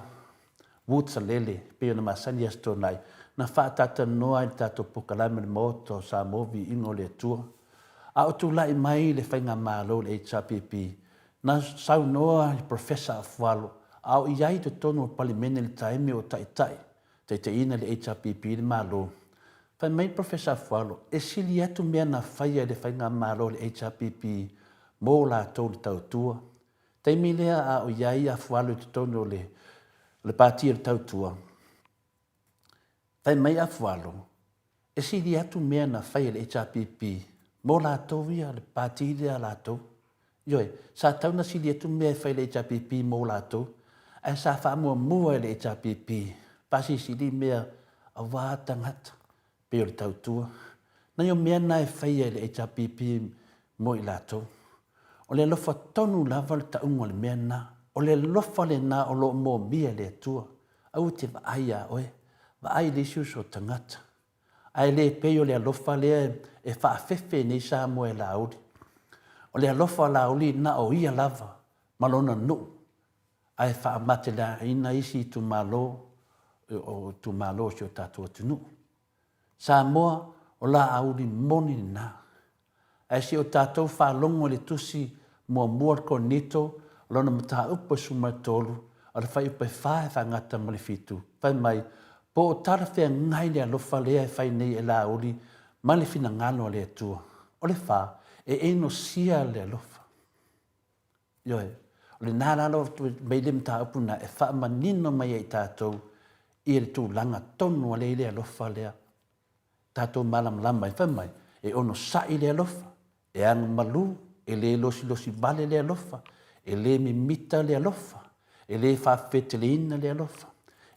Woods Alele, pei ona masani i Aso Toonai, na faatautanoa ai le tatou polokalame o le Maota o Samoa Viiga o le Atua. A o tulai mai le Faigamalo o le HRPP, na saunoa le Professor Afualo, a o i ai i totonu o le Palemene i le taimi o taitai, taitaiina le HRPP i le Malo. Fai mai le Professor Afualo, e sili atu mea na faia e le Faigamalo a le HRPP mo latou le tautua. Taimi lea a o i ai Afualo i totonu o le, o le Pati o le Tautua, Fai mai Afualo, e sili atu mea na fai e le HRPP mo latou ia, le pati lea a latou. Ioe, sa tatau ona sili atu mea e fai e le HRPP mo latou, ae sa faamuamua e le HRPP faasilisili mea aua tagata, pei o le tautua. Nai o mea na e faia e le HRPP mo i latou. O le alofa tonu lava le tauga o le mea lena. O le alofa lena o lo o moomia e le Atua. Aua e te vaai ia oe, vaai i le isi uso tagata. Ae le pei o le alofa lea e faafefe nei Samoa e Laauli. O le alofa o Laauli na o ia lava ma lona nuu, ae faamatelaina isi itumalo o itumalo o si o tatou atunuu. Samoa, o Laauli moni lena. Ae se i o tatou faalogo i le tusi muamua o le Korinito, o lona mataupu e 13, o le fuaiupu e fa e faagata ma le fitu, fai mai, Po o talafeagai le alofa lea e fai nei e Laauli ma le finagalo a le Atua. O le fa, e enosia le alofa. Ioe, o lena la lo mai le mataupu na e faamanino mai ai tatou i le tulaga tonu a lea i le alofa lea. Tatou malamalama ai, fai mai, e onosai le alofa, e agamalu, e le losilosi vale le alofa, e le mimita le alofa, e le faafefeteleina le alofa,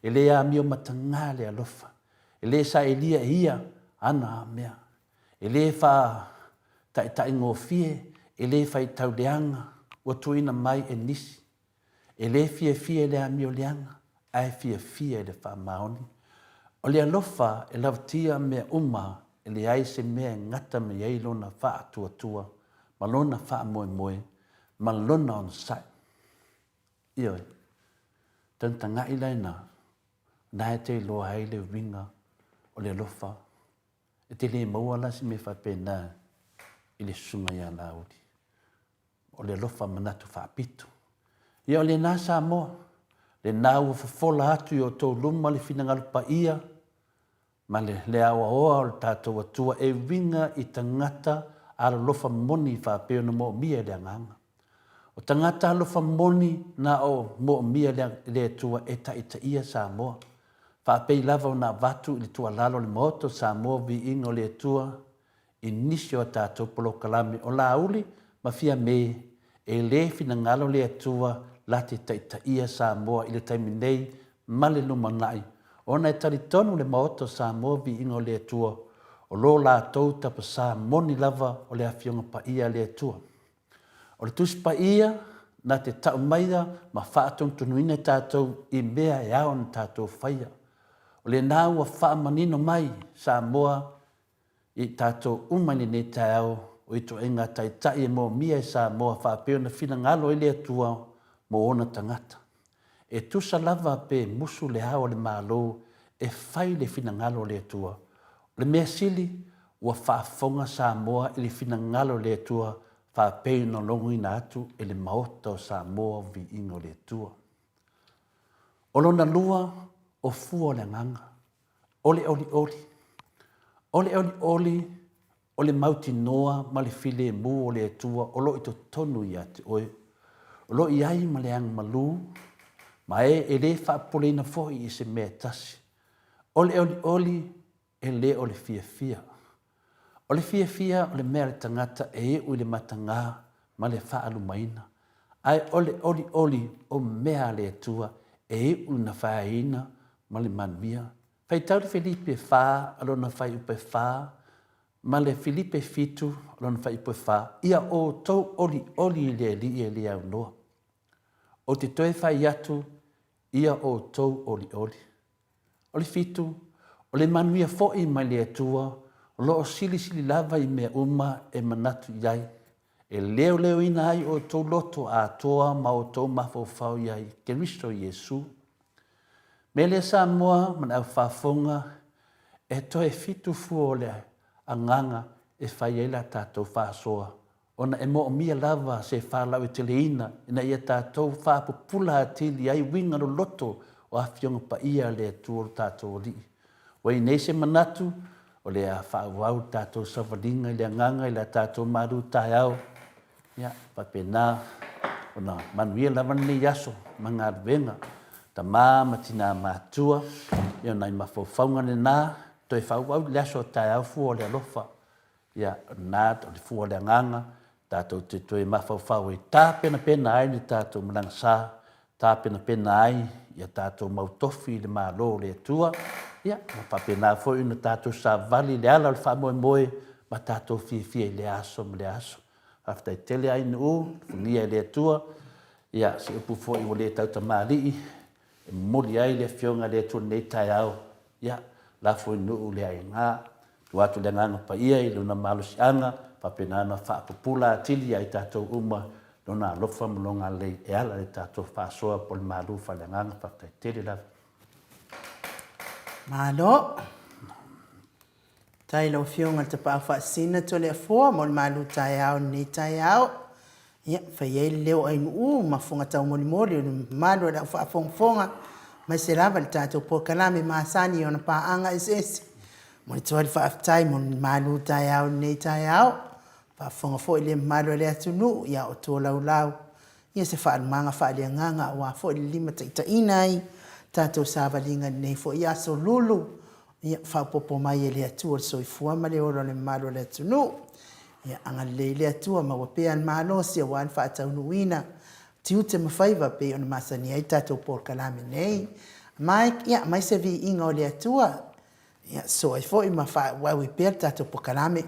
e le amio mataga le alofa, e le saelia e ia ana mea, E le faataitaigofie, e le faitau leaga, ua tuuina mai e nisi. E le fiafia i le amio leaga, ae fiafia i le faamaoni. O le alofa e lavatia mea uma, e leai se mea e gata mai ai lona faatuatua ma lona faamoemoe ma lona onosai. Ioe. Tagatagai la i ina, na e te iloa ai le uiga o le alofa. E te le maua la se mea faapena i le susuga ia Laauli. O le alofa manatu faapito. Ia o lena Samoa, lena ua fofola atu i outou luma le finagalo paia ma le le aoaoa o le tatou Atua e uiga i tagata alolofa moni faapea ona moomia e le Agaga. O tagata alofa moni na o moomia e le Atua e taitaia Samoa. Faapei lava ona avatu i le tuualalo a le Maota o Samoa viiga o le Atua i nisi o a tatou polokalame o Laauli ma Fiame e le finagalo le Atua la te taitaia Samoa i le taimi nei ma le lumanai ona e talitonu le Maota o Samoa viiga o le Atua o lo latou tapasā moni lava o le Afioga Paia a le Atua. O le Tusi Paia na te tau maia ma faatonutonuina tatou i mea e ao ona tatou faia. O lena ua faamanino mai Samoa i tatou uma i lenei taeao o ituaiga taitai e moomia e Samoa faapea ona finagalo ai le Atua mo ona tagata. E tusa lava pe musu le ao a le Malo e fai le finagalo o le Atua. O le mea sili, ua faafofoga Samoa i le finagalo o le Atua faapei ona logoina atu e le Maota o Samoa Viiga o le Atua. O lona lua, o fua o le agaga. O le olioli. O le olioli, o le mautinoa ma le filemu o le Atua o lo o i totonu ia te oe. O lo o i ai ma le agamalu, ma e e le faapopoleina foi i se mea e tasi. O le olioli, e le o le fiafia. O le fiafia o le mea a le tagata e iu i le matagā ma le faaalumaina, ae o le olioli o mea a le Atua e iu ina faeaina ma le manuia. Faitau le Filipe 4 lona fuaiupu e 4 ma le Filipe 7 lona fuaiupu e 4, Ia outou olioli i le Alii e le aunoa. Ou te toe fai atu, ia outou olioli. O le fitu, o le manuia foi mai le Atua o lo o silisili lava i mea uma e manatu i ai, e leoleoina ai outou loto atoa ma outou mafaufau ia Keriso Iesu. Mea lea Samoa ma le au faafofoga, e toe fitu fua o le agaga e fai ai la tatou faasoa ona e moomia lava se faalaueteleina ina ia tatou faapupula atili ai uiga loloto o Afioga Paia a le Atua lo tatou Alii. Ua i nei se manatu, o le a faaauau le tatou savaliga i le agaga i la tatou malu taeao, ia, faapena ona manuia lava lenei aso ma galuega, tama ma tina matua, ia o nai mafaufauga lena, toe faaauau le aso a taeao fua o le alofa. Ia, o lena, o le fua o le agaga, tatou te toe mafaufau e tapenapena ai le tatou malaga sa, tapenapena ai ia tatou mau tofi i le Malo o le Atua, ia, ma faapena foi ona tatou savali i le ala o le faamoemoe ma tatou fiafia i lea aso ma lea aso. Faafetai tele Ainuu, alofagia e le Atua, ia, se upu foi ua le tautamalii, E momoli ai le Afioga i le Atua i lenei taeao, ia, lafo i nuu le aiga, tuu atu le Agaga Paia i Lona malosiaga, faapena ona faapupula atili ia i tatou uma Lona alofa ma Lona agalelei e ala i le tatou faasoa po o le malu faaleagaga. Faafetai tele lava. Malo. Faafetai i lau Afioga i le Tapaau Faasisina Toleafoa mo le malu taeao i lenei taeao. Ia, fai ai le leo o Ainuu ma fofoga taumolimoli o le mamalu o le au faafogafoga, aemaise lava le tatou polokalame masani i ona paaga eseese. Momoli atu ai le faafetai mo le malu taeao i lenei taeao. Faafofoga foi le mamalu o le atunuu ia o tolaulau ia se faalumaga faaleagaga aua foi le limataitaiina ai tatou savaliga i lenei foi aso lulu. Ia, faaopoopo mai e le Atua le soifua ma le ola o le mamalu o le atunuu. Ia, agalelei le Atua, maua pea le malosi aua le faataunuuina tiute ma faiva pei ona masani ai tatou polokalame nei. Mike, ia, aumai se viiga o le Atua, ia, sosoo ai foi ma faaauau ai pea le tatou polokalame.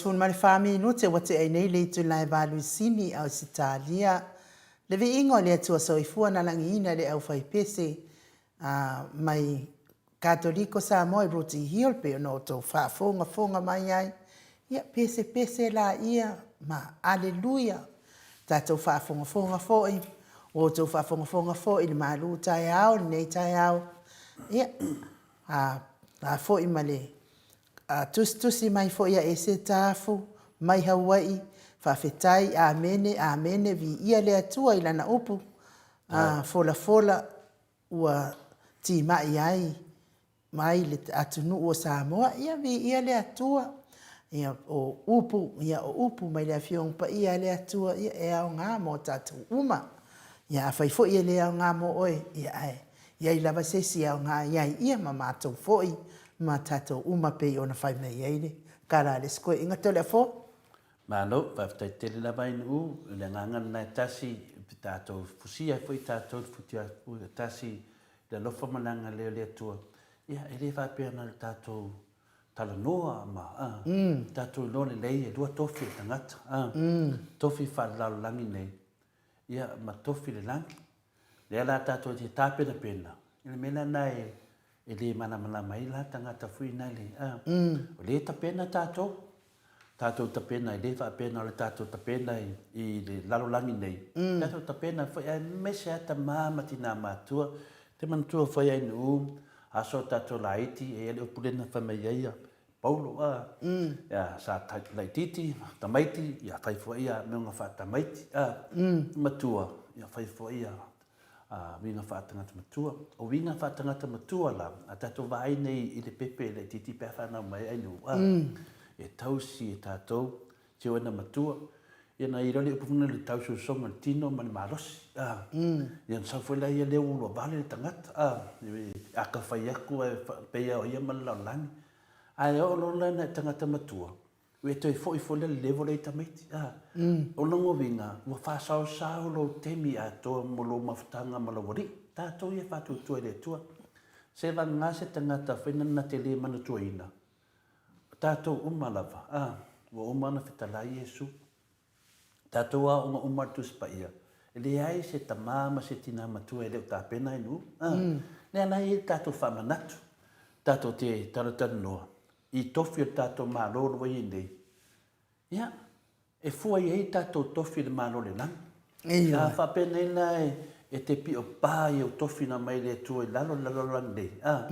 24 minute ua tea ai nei le itula e valuisini i Ausetalia. Le viiga o le Atua Soifua na lagiina e le aufaipese a mai Katoliko Samoa i Rooty Hill pei ona outou faafogafoga mai ai. Ia, pesepese laia ma Aleluia! Tatou faafogafoga foi, ua outou faafogafoga foi i le malu taeao, lenei taeao. Ia, a, a foi ma le a tusitusi mai foi a Esetafu mai Haua'i. Faafetai, Amene, Amene, Viia le Atua i Lana upu, a folafola ua timai ai mai le atunuu o Samoa, ia viia le Atua. Ia, o upu, ia o upu mai le Afioga Paia a le Atua, ia e aoga mo tatou uma. Ia afai foi e le aoga mo oe, ia ae i ai lava se isi e aoga i ai ia ma matou foi ma tatou uma pei ona fai mai ai le tala a le isi toeaina Toleafoa. Malo, faafetai tele lava Ainuu, o le agaga lena e tasi, e tatou fusia ai foi tatou i le futiafu e tasi i le alofa ma le agalelei o le Atua. Ia, e le faapea na o le tatou talanoa ma, a, tatou iloa lelei e lua tofi o le tagata, a, tofi faalelalolagi nei, ia, ma tofi le lagi. Lea la tatou te tapenapena, i le mea lena e, e le malamalama ai la tagata foi na le, a, o lea e tapena tatou, tatou tapena, e le faapea na o le tatou tapena i le lalolagi nei, tatou tapena foi aemaise lava tama ma tina matua. Te manatua foi Ainuu, aso o tatou laiti, e i ai le upu lea na fai mai ai Paulo, a, ia, sa laitiiti, tamaiti, ia fai foi ia mea faatamaiti, a, matua, ia fai foi ia a uiga faatangata matua. O uiga faatangata matua la, a tatou vaai nei i le pepe laitiiti pe a fanau mai ai nuu, a, e tausi e tatou te oe na matua. Ia na i le upu foi le tausosoga le tino ma le malosi, a, ia na sau foi la ia lea ua lua vale le tagata, a, a ka fai atu e pei o ia ma le lalolagi. Ae oo loa la ina e tagata matua, Ua e toe foi foi lea le level lea i tamaiti, a. O lona uiga, ua faasaosao lou taimi atoa mo lou mafutaga ma lou alii. Tatou ia e faatuatua i le Atua. Se vagana se tagata foi na te le manatuaina, o tatou uma lava, a, ua uma ona fetalai Iesu. Tatou aoga uma a le Tusi Paia, e leai se tama ma se tina matua e le o tapena i nuu, a. Lea la e i ai le tatou faamanatu, tatou te talatalanoa, i tofi o le tatou Malo o lo o i ai nei, ia, e fua i ai tatou tofi i le Malo o le lagi. A faapenei la e te pio pa i ou tofi na mai le Atua i lalo i le lalolagi nei, a,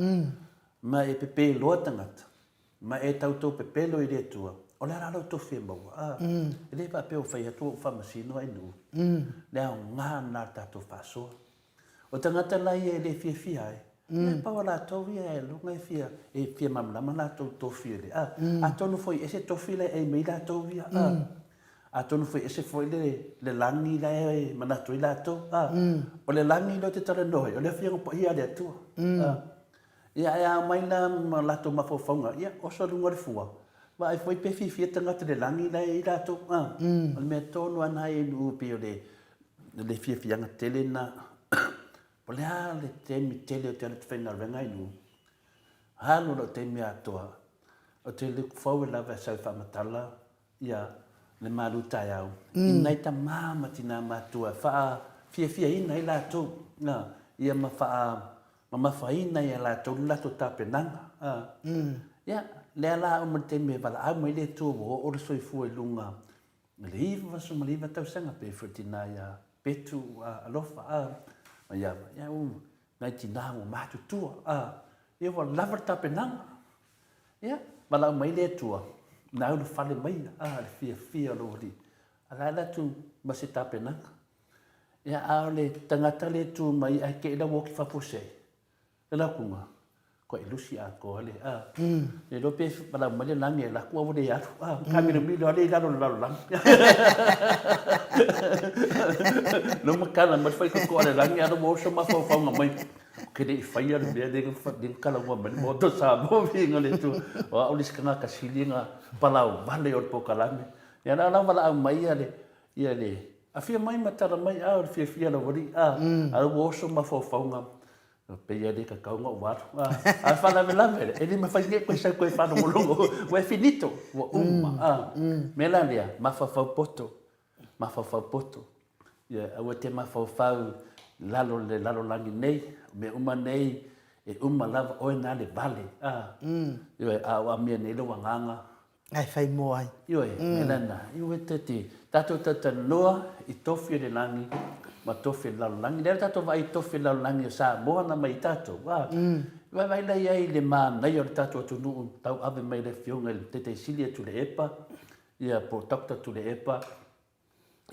ma e pepe loa tagata, ma e tautou pepelo i le Atua, o le a la lou tofi e maua, a? E le faapea ua fai atu ua ou faamasino ai nuu. Le aoga lena o le tatou faasoa. O tagata la ia e le fiafia ai, ia pau a latou ia e luga e fia, e fia malamalama latou tofi ele, a. Atonu foi ese tofi la e ai mai latou ia, a. Atonu foi ese foi le, le lagi la e manatu ai latou, a. O le lagi lea ou te talanoa ai, o le Afioga Paia a le Atua, a. Ia ae a omai la ma latou mafaufauga, ia oso luga o le fua, vaai foi pe fiafia tagata i le lagi la e i ai latou, a. O le mea tonu lava lena e nuu pei o le, le fiafiaga tele lena. O le a le taimi tele ou te alu ou te faigaluega ai nuu? Alu lou taimi atoa, ou te look forward lava e sau e faamatala ia le malu taeao i nai tama ma tina matua e faafiafiaina ai latou, ia ma faamamafaina ai e latou le latou tapenaga. Ia, lea la uma le taimi e valaau mai le Atua ua oo le soifua i luga i le 99 tausaga pei foi le tina ia Petu Alofa a, ma ia, ia u, nai tina ua matutua a, ia ua lava le tapenaga. Ia, valaau mai le Atua, na ulufale mai a, le fiafia o lou alii, a la e alu atu ma se tapenaga. Ia, a o le tagata lea e tu mai ae te i la ua oti faafuasei, Le laukuga, kua e lusi atoa le, a. Le iloa pe valaau mai le lagi e alu atu a ua le alu, a. Taamilomilo lava lea i lalo o le lalolagi. Lea ua matala mai le faitotoa a le lagi a o lea ua oso mafaufauga mai, ou te le i faia le mea lea na talanoa mai le Maota o Samoa, viiga i le Atua. O au le isi tagata sili ona palauvale o le polokalame. Ia la ua valaau mai ia le afio mai ma tala mai, a o le fiafia o le aualii, a, a o lea ua oso mafaufauga. E pei e le tatau ona ou alu. A o le faalavelave lea, e le mafai nei toe sau toe faalogologo, ua e finito, ua uma. O le mea la lea, mafaufau poto, mafaufau poto. Ia, aua e te mafaufau i lalo o le lalolagi nei, o mea uma nei, e uma lava oe na le vale. Ioe, a o amia nei lou agaga, Ae fai moa ai. Ioe, me lana, ioe te te, tatou talatalanoa i tofi o le lagi ma tofi o le lalolagi. Lea tatou vaai i tofi o le lalolagi o Samoa na mai i tatou, a. Vaavaai la i ai i le manaia o le tatou atunuu tauave mai e le Afioga i le Taitaisili ia Tuilaepa, ia po o Doctor Tuilaepa.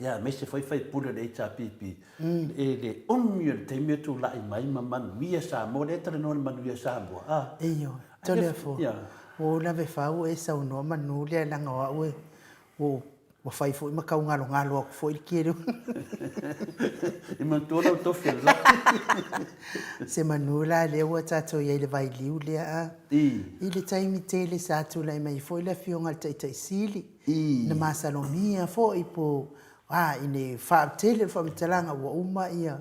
Ia, aemaise foi faipule o le HRPP, e le umi o le taimi o tulai mai ma manuia Samoa, lea e talanoa i le manuia Samoa, a. Ioe, Toleafoa, ua ou lavefau ua e saunoa manu lea leaga o au e, ua ou Ua fai foi ma tau galogalo atu foi le tele o. I manatua lau tofi o le laki. Se manu la lea ua tatou i ai i le vailiu lea a. I. I le taimi tele sa tulai mai ai foi le afioga i le Taitai Sili. I. Na masalomia foi po a i le faatele o le faamatalaga ua uma ia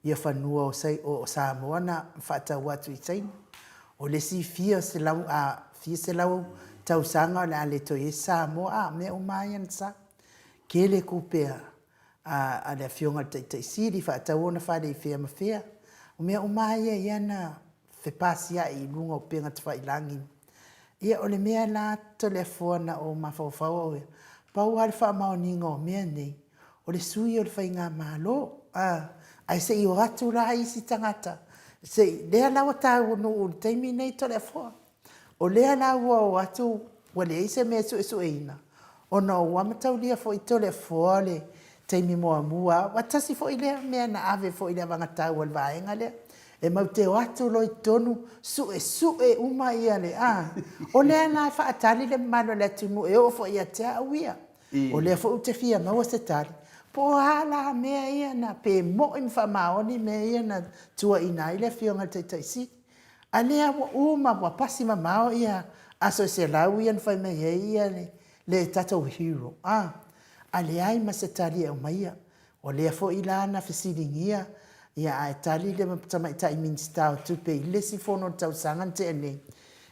ia fanua o Samoa na faatau atu i Saina. O le isi fia selau, a, fia selau tausaga o le a le toe i ai se Samoa, a, mea uma lava ia na sa. Tele tupe a, a, a le Afioga i le Taitai Sili, faatau ona fale i fea ma fea. O mea uma lava ia ia na fepasia'i i luga o upega tafailagi. Ia, o le mea la Toleafoa na ou mafaufau au ia, pau lava le faamaoniga o mea nei, o le sui o le faigamalo, a, ae se i o atu la isi tagata, se i, lea la ua taunuu i le taimi nei Toleafoa, o lea la ua o atu ua leai se mea e suesueina, ona ua mataulia foi Toleafoa le taimi muamua, aua tasi foi lea mea na ave foi i le avagatau a le vaega lea, e mau te o atu loa i totonu suesue uma ia le, a, o lea la e faatali le mamalu o le atunuu e oo foi ia te au ia. O lea foi ou te fia maua se tali, po o a la mea ia na, pe moi ma faamaoni mea ia na tuuaiina ai le Afioga i le Taitai Sili. A lea ua uma, ua pasi mamao ia aso e 100 ia na fai mai ai ia le, le tatou hero, a, a leai ma se tali e aumaia. O lea foi la na fesiligia ia ae tali le Tamaitai Minisita o Tupe i le isi fono o le tausaga na tea nei,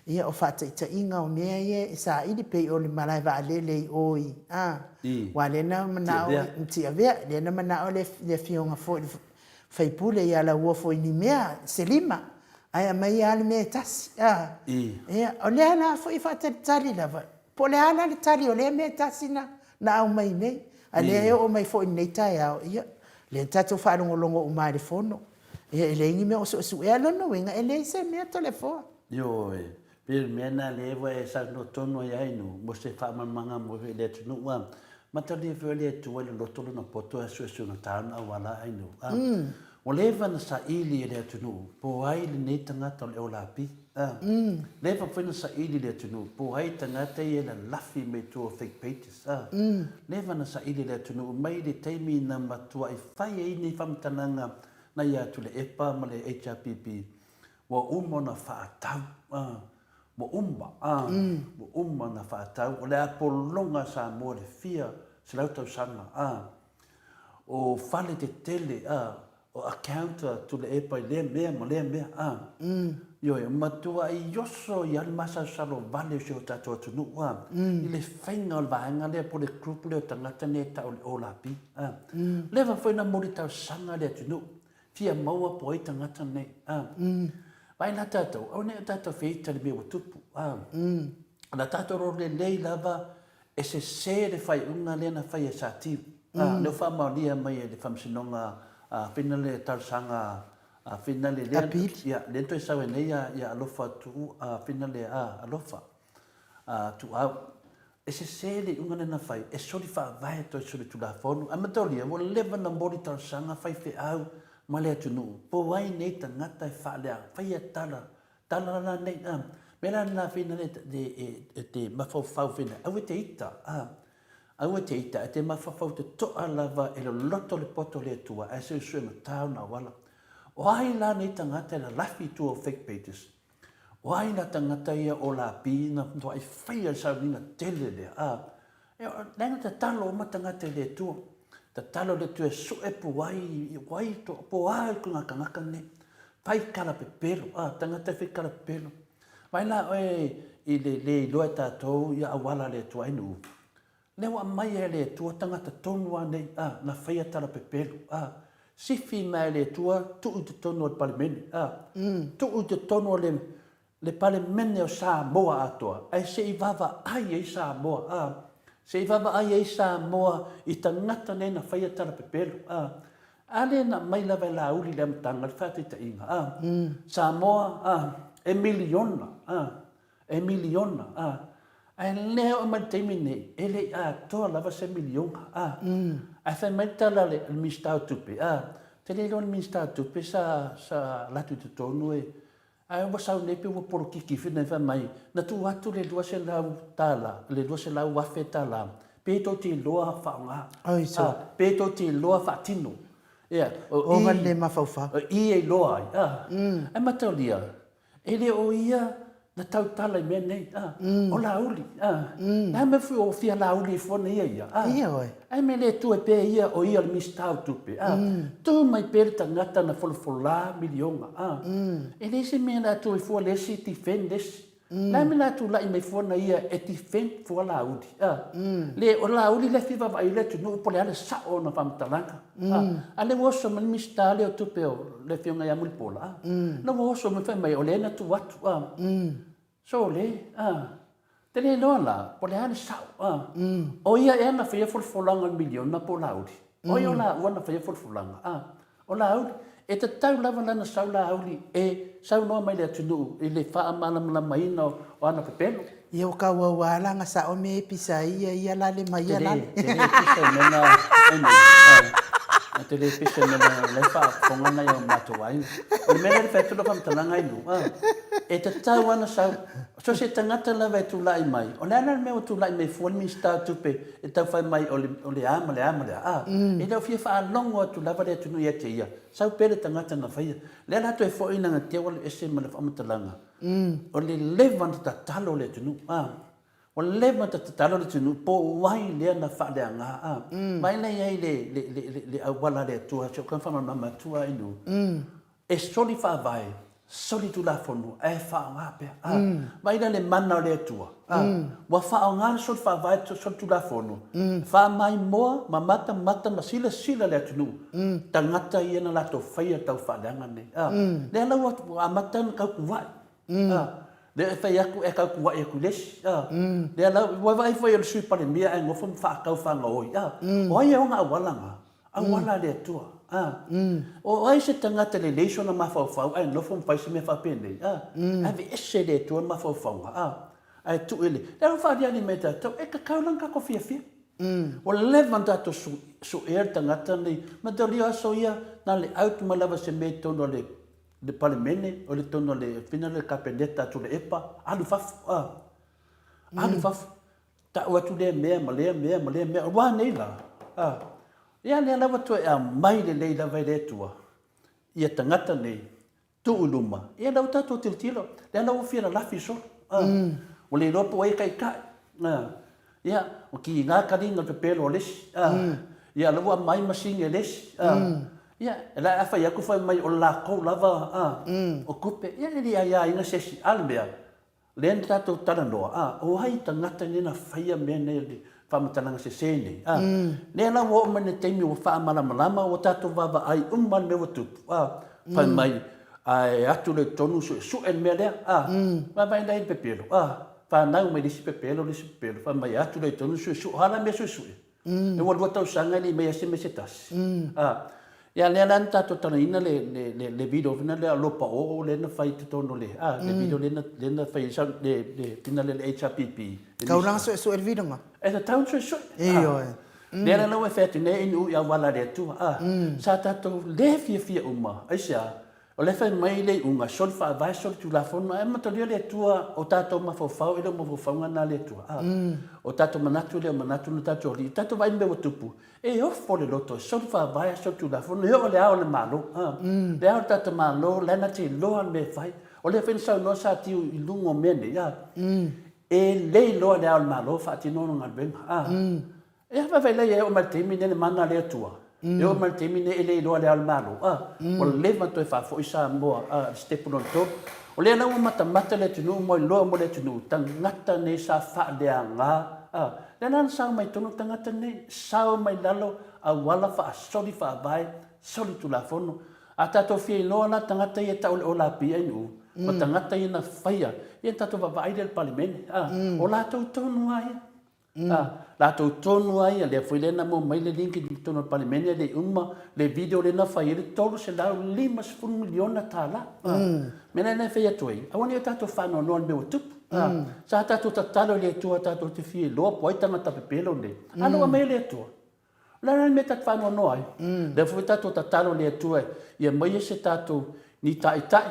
ia o faataitaiga o mea ia e saili pei o le malae vaalele i o i a, aua lea na manao i Tiavea, lea na manao le Afioga foi i le sui usufono ia Lauofo i ni mea se lima, ae aumai lava le mea e tasi a. Ia o lea la foi e faatalitali lava Po o le a la le tali o lea mea e tasi na na aumai nei, a lea e oo mai foi i lenei taeao, ia, lea na tatou faalogologo uma lava i le fono, ia e leai ni mea o suesuea. O lona uiga, e leai se mea Toleafoa. Ioe, pei o le mea lena lea ua e saunoa tonu ai ai nu, mo se faamalamalamaga mo le atunuu a. Matalia foi le Atua i le loto lona poto e suesuegata ona auala ai nu. A. Ua leva na saili e le atunuu po ai lenei tagata o le Olapi. A. Leva foi na saili le atunuu po ai tagata ia e lalafi mai tua o fake pages. A. Leva na saili le atunuu mai le taimi na matuai fai ai nei faamatalaga na ia Tuilaepa ma le HRPP ua uma ona faatau. A. Ua uma, a. Ua uma ona faatau. O le a pologa Samoa i le fia selau tausaga. A. O fale tetele, a, o account a Tuilaepa i lea mea ma lea mea, a. Ioe, matuai oso ai le masalosalo vale o si o tatou atunuu, a, i le faiga o le vaega lea po o le group lea o tagata nei e tau o le OLAP, a. Leva foi na moli talosaga le atunuu, fia maua po o ai tagata nei, a. Vaai la tatou, aua ne i o tatou feita i le mea ua tupu, a. Na tatou lolelei lava E sese le faaiuga lea na fai e Satiu. A, lea ua faamaonia mai e le Faamasinoga a fina le talosaga a fina le lea, ia, lea na toe sau ai nei ia, ia Alofa Tuu, a fina le, a, Alofa a Tuuau. E sese le iuga lea na fai, e soli faavae toe solitulafono. Ae mataulia, ua leva ona moli talosaga faifeau ma le atunuu, po o ai nei tagata e faaleaga, faia tala Tala la nei, a, mea la lena fina le, le, e, e te mafaufau fina, aua e te ita, a, aua e te ita, e te mafaufau totoa lava e loloto le poto o le Atua, ae suesue matau na auala. O ai la nei tagata e lalafi i tua o fake pages? O ai la tagata ia o lapi na matuai faia le sauniga tele lea, a, Leaga tatalo uma tagata i le Atua. Tatalo i le Atua e sue po ai, o ai, po a i ngā tangata nei. Whai kara pepelo, a, tangata e whai kara pepelo. Vai la oe i le le iloa e tātou ia auala le Atua ai nuu. Lea ua aumai e le Atua tangata tonu a nei, a, na whaia tala pepelo, a. Sifi mai e le Atua, tuu i totonu o le Palemene, a. Tuu i totonu o le le Palemene o Samoa atoa, ae se i vaavaai ai Samoa, a, se i vaavaai ai Samoa i tagata nei na faia tala pepelo, a. A lea na aumai lava e Laauli i le amataga le faataitaiga, a, Samoa, a, e miliona, a, e miliona, a. Ae lea e oo mai le taimi lenei, e le i atoa lava se miliona, a. Ae fai mai le tala a le Minisita o Tupe, a, ou te le iloa o le Minisita o Tupe sa, sa alu atu i totonu e, ae ua sau nei pei ua polokiki foi nei fai mai, na tuu atu le $200, le $200,000 pe tou te iloa faaaoga, a, pe tou te iloa faatino. Ia, o i, le mafaufau. O i e iloa ai, a. Ae mataulia, E le o ia na tautala i mea nei, a. O Laauli, a. Le a mea foi o fia Laauli ai fua na ia ia, a. Ioe. Ae mea le tua pea ia o ia o le Minisita o Tupe, a. Tu mai pea le tagata na folafola miliona, a. E leai se mea la tua ai fua le isi defend le isi. Le a mea la tulai mai fua na ia e defend fua Laauli, a. Le, o Laauli lea e fia vaavaai ai le atunuu po o le a le sao o ona faamatalaga. A lea ua oso mai le Minisita lea o Tupe o le Afioga ia Mulipola, a, lea ua oso mai fai mai o lea na tuu atu, a, sole, a, te le iloa la po o le a le sao, a, o ia ea na faia folafolaga o le miliona po o Laauli? O ai o laua na faia folafolaga, a, o Laauli. E tatau lava la ona sau Laauli e saunoa mai i le atunuu i le faamalamalamaina o ana pepelo. Ia ua kauau a la nga sao me e pisa ai ia ia lale ma ia lale. Te le pisa i mea na te le pisa i mea na le faafofoga nai o matou aiga. O le mea lea e fai atu lau faamatalaga i luga, e tatau lava ona sau, so o se tagata lava e tulai mai, o le a la le mea ua tulai mai fua le Minisita o Tupe e tau fai mai o le a ma le a ma le a, e le o fia faalogo atu lava le atunuu ia te ia, sau pea le tagata na faia. O lea la toe foi lana te ua alu ese ma le faamatalaga, O le leva ona tatalo le atunuu, a. Ua leva ona tatalo le atunuu po o ai lea na faaleaga, a. Vaai la i ai le, le, le, le, le auala a le Atua, si ou tama faamalamalama atu a inu. E soli faavae, soli tulafono, ae faaaoga pea, a. Vaai la le mana o le Atua, a. Ua faaaoga le soli faavae, soli tulafono, faamaimoa ma matamata ma silasila le atunuu, tagata ia na latou faia le taufaaleaga lenei. A, lea la ua amata ona tautuai. A, lea e fai atu e tautuai atu i le isi. A, lea la, ua vaai foi o le Sui Palemia ae nofo ma faatau fagaoi. A, o ai e ona auala na? Auala a le Atua. A, o ai se tagata lelei sona mafaufau ae nofo ma fai se mea faapenei? A, aveese e le Atua le mafaufauga. A, ae tuu i le, lea ua faaaliali mai e tatou, e tatau la ona tatou fiafia. Ua leva ona tatou suea le tagata lenei. Mataulia aso ia, na o le out mai lava se mea i totonu o le Palemene, o le totonu o le fina le Kapeneta a Tuilaepa, alu i fafo, a. Alu i fafo. Tau atu lea mea ma lea mea ma lea mea. Ua a nei la? A. Ia lea lava toe aumai lelei lava e le Atua ia tagata nei Tuu i luma, ia lea ua tatou tilotilo, lea la ua fia lalafi solo. Ua le iloa po o ai e taitai. Ia, ua kiga taliga o le pepelo a le isi. Ia, lea ua aumai masini a le isi. Ia, la a fai atu fai mai o le latou lava o tupe. Ia, e le aiaina se isi. A le mea, Lea na tatou talanoa, a, o ai tagata nei na faia mea nei o le faamatalaga sese nei, a. Lea la ua oo mai le taimi ua faamalamalama, ua tatou vaavaai uma le mea ua tupu, a. Fai mai, ae atu loa i totonu suesue le mea lea, a. Vaavaai la i le pepelo, a. Fanau mai le isi pepelo, le isi pepelo, fai mai, atu loa i totonu suesue, o a la mea suesue? E ua lua tausaga e le i maia se mea se tasi. A, ia lea la na tatou talanoaina le, le, le, le video fina lea o Lopa Oo lea na fai i totonu o le, a, le video lea na, lea na fai e le, le fina lea le HRPP. Tau la suesue le video nga? E tatau ona suesue. Ioe. Lea la ua e fai atu nei inu i auala a le Atua. A, sa tatou le fiafia uma. Aisea? O lea e fai mai le iuga, soli faavae, soli tulafono, ae matalia le Atua, o tatou mafaufau e le o mafaufauga na a le Atua. A, o tatou manatu e le o manatu na tatou Alii. Tatou vaai i le mea ua tupu, e ofo le loto, e soli faavae, soli tulafono, e oo i le ao o le Malo. A, le ao o le tatou Malo, la e na te iloa le mea e fai. O lea foi na saunoa Satiu i luga o mea nei, a, e le iloa e le ao o le Malo faatino ona galuega. A, E vaavailai e oo mai le taimi lenei le mana a le Atua. E oo mai le taimi lenei e le iloa le Ao o le Malo. A, ua leva ona toe faafoi Samoa a le sitepu lona tolu. O lea la ua matamata le atunuu ma iloa mo le atunuu, tagata nei sa faaleaga. A, lea la na sao mai tonu tagata nei, sao mai lalo auala faasoli faavae, soli tulafono. A tatou fia iloa la tagata ia e tau le olapi ai nuu, ma tagata ia na faia, ia na tatou vaavaai lea i le Palemene. A, o latou tonu lava ia. A, latou tonu lava ia, lea foi lea na maua mai le link i totonu o le Palemene e le i uma le video lea na fai ai le $350 miliona. A, mea la lea e fai atu ai, aua ne i o tatou faanoanoa i le mea ua tupu. Sa tatou tatalo i le Atua tatou te fia iloa po o ai tagata pepelo nei. A lua mai e le Atua. O le a la le mea tatou te faanoanoa ai? Lea foi tatou tatalo i le Atua ia aumaia se tatou ni taitai.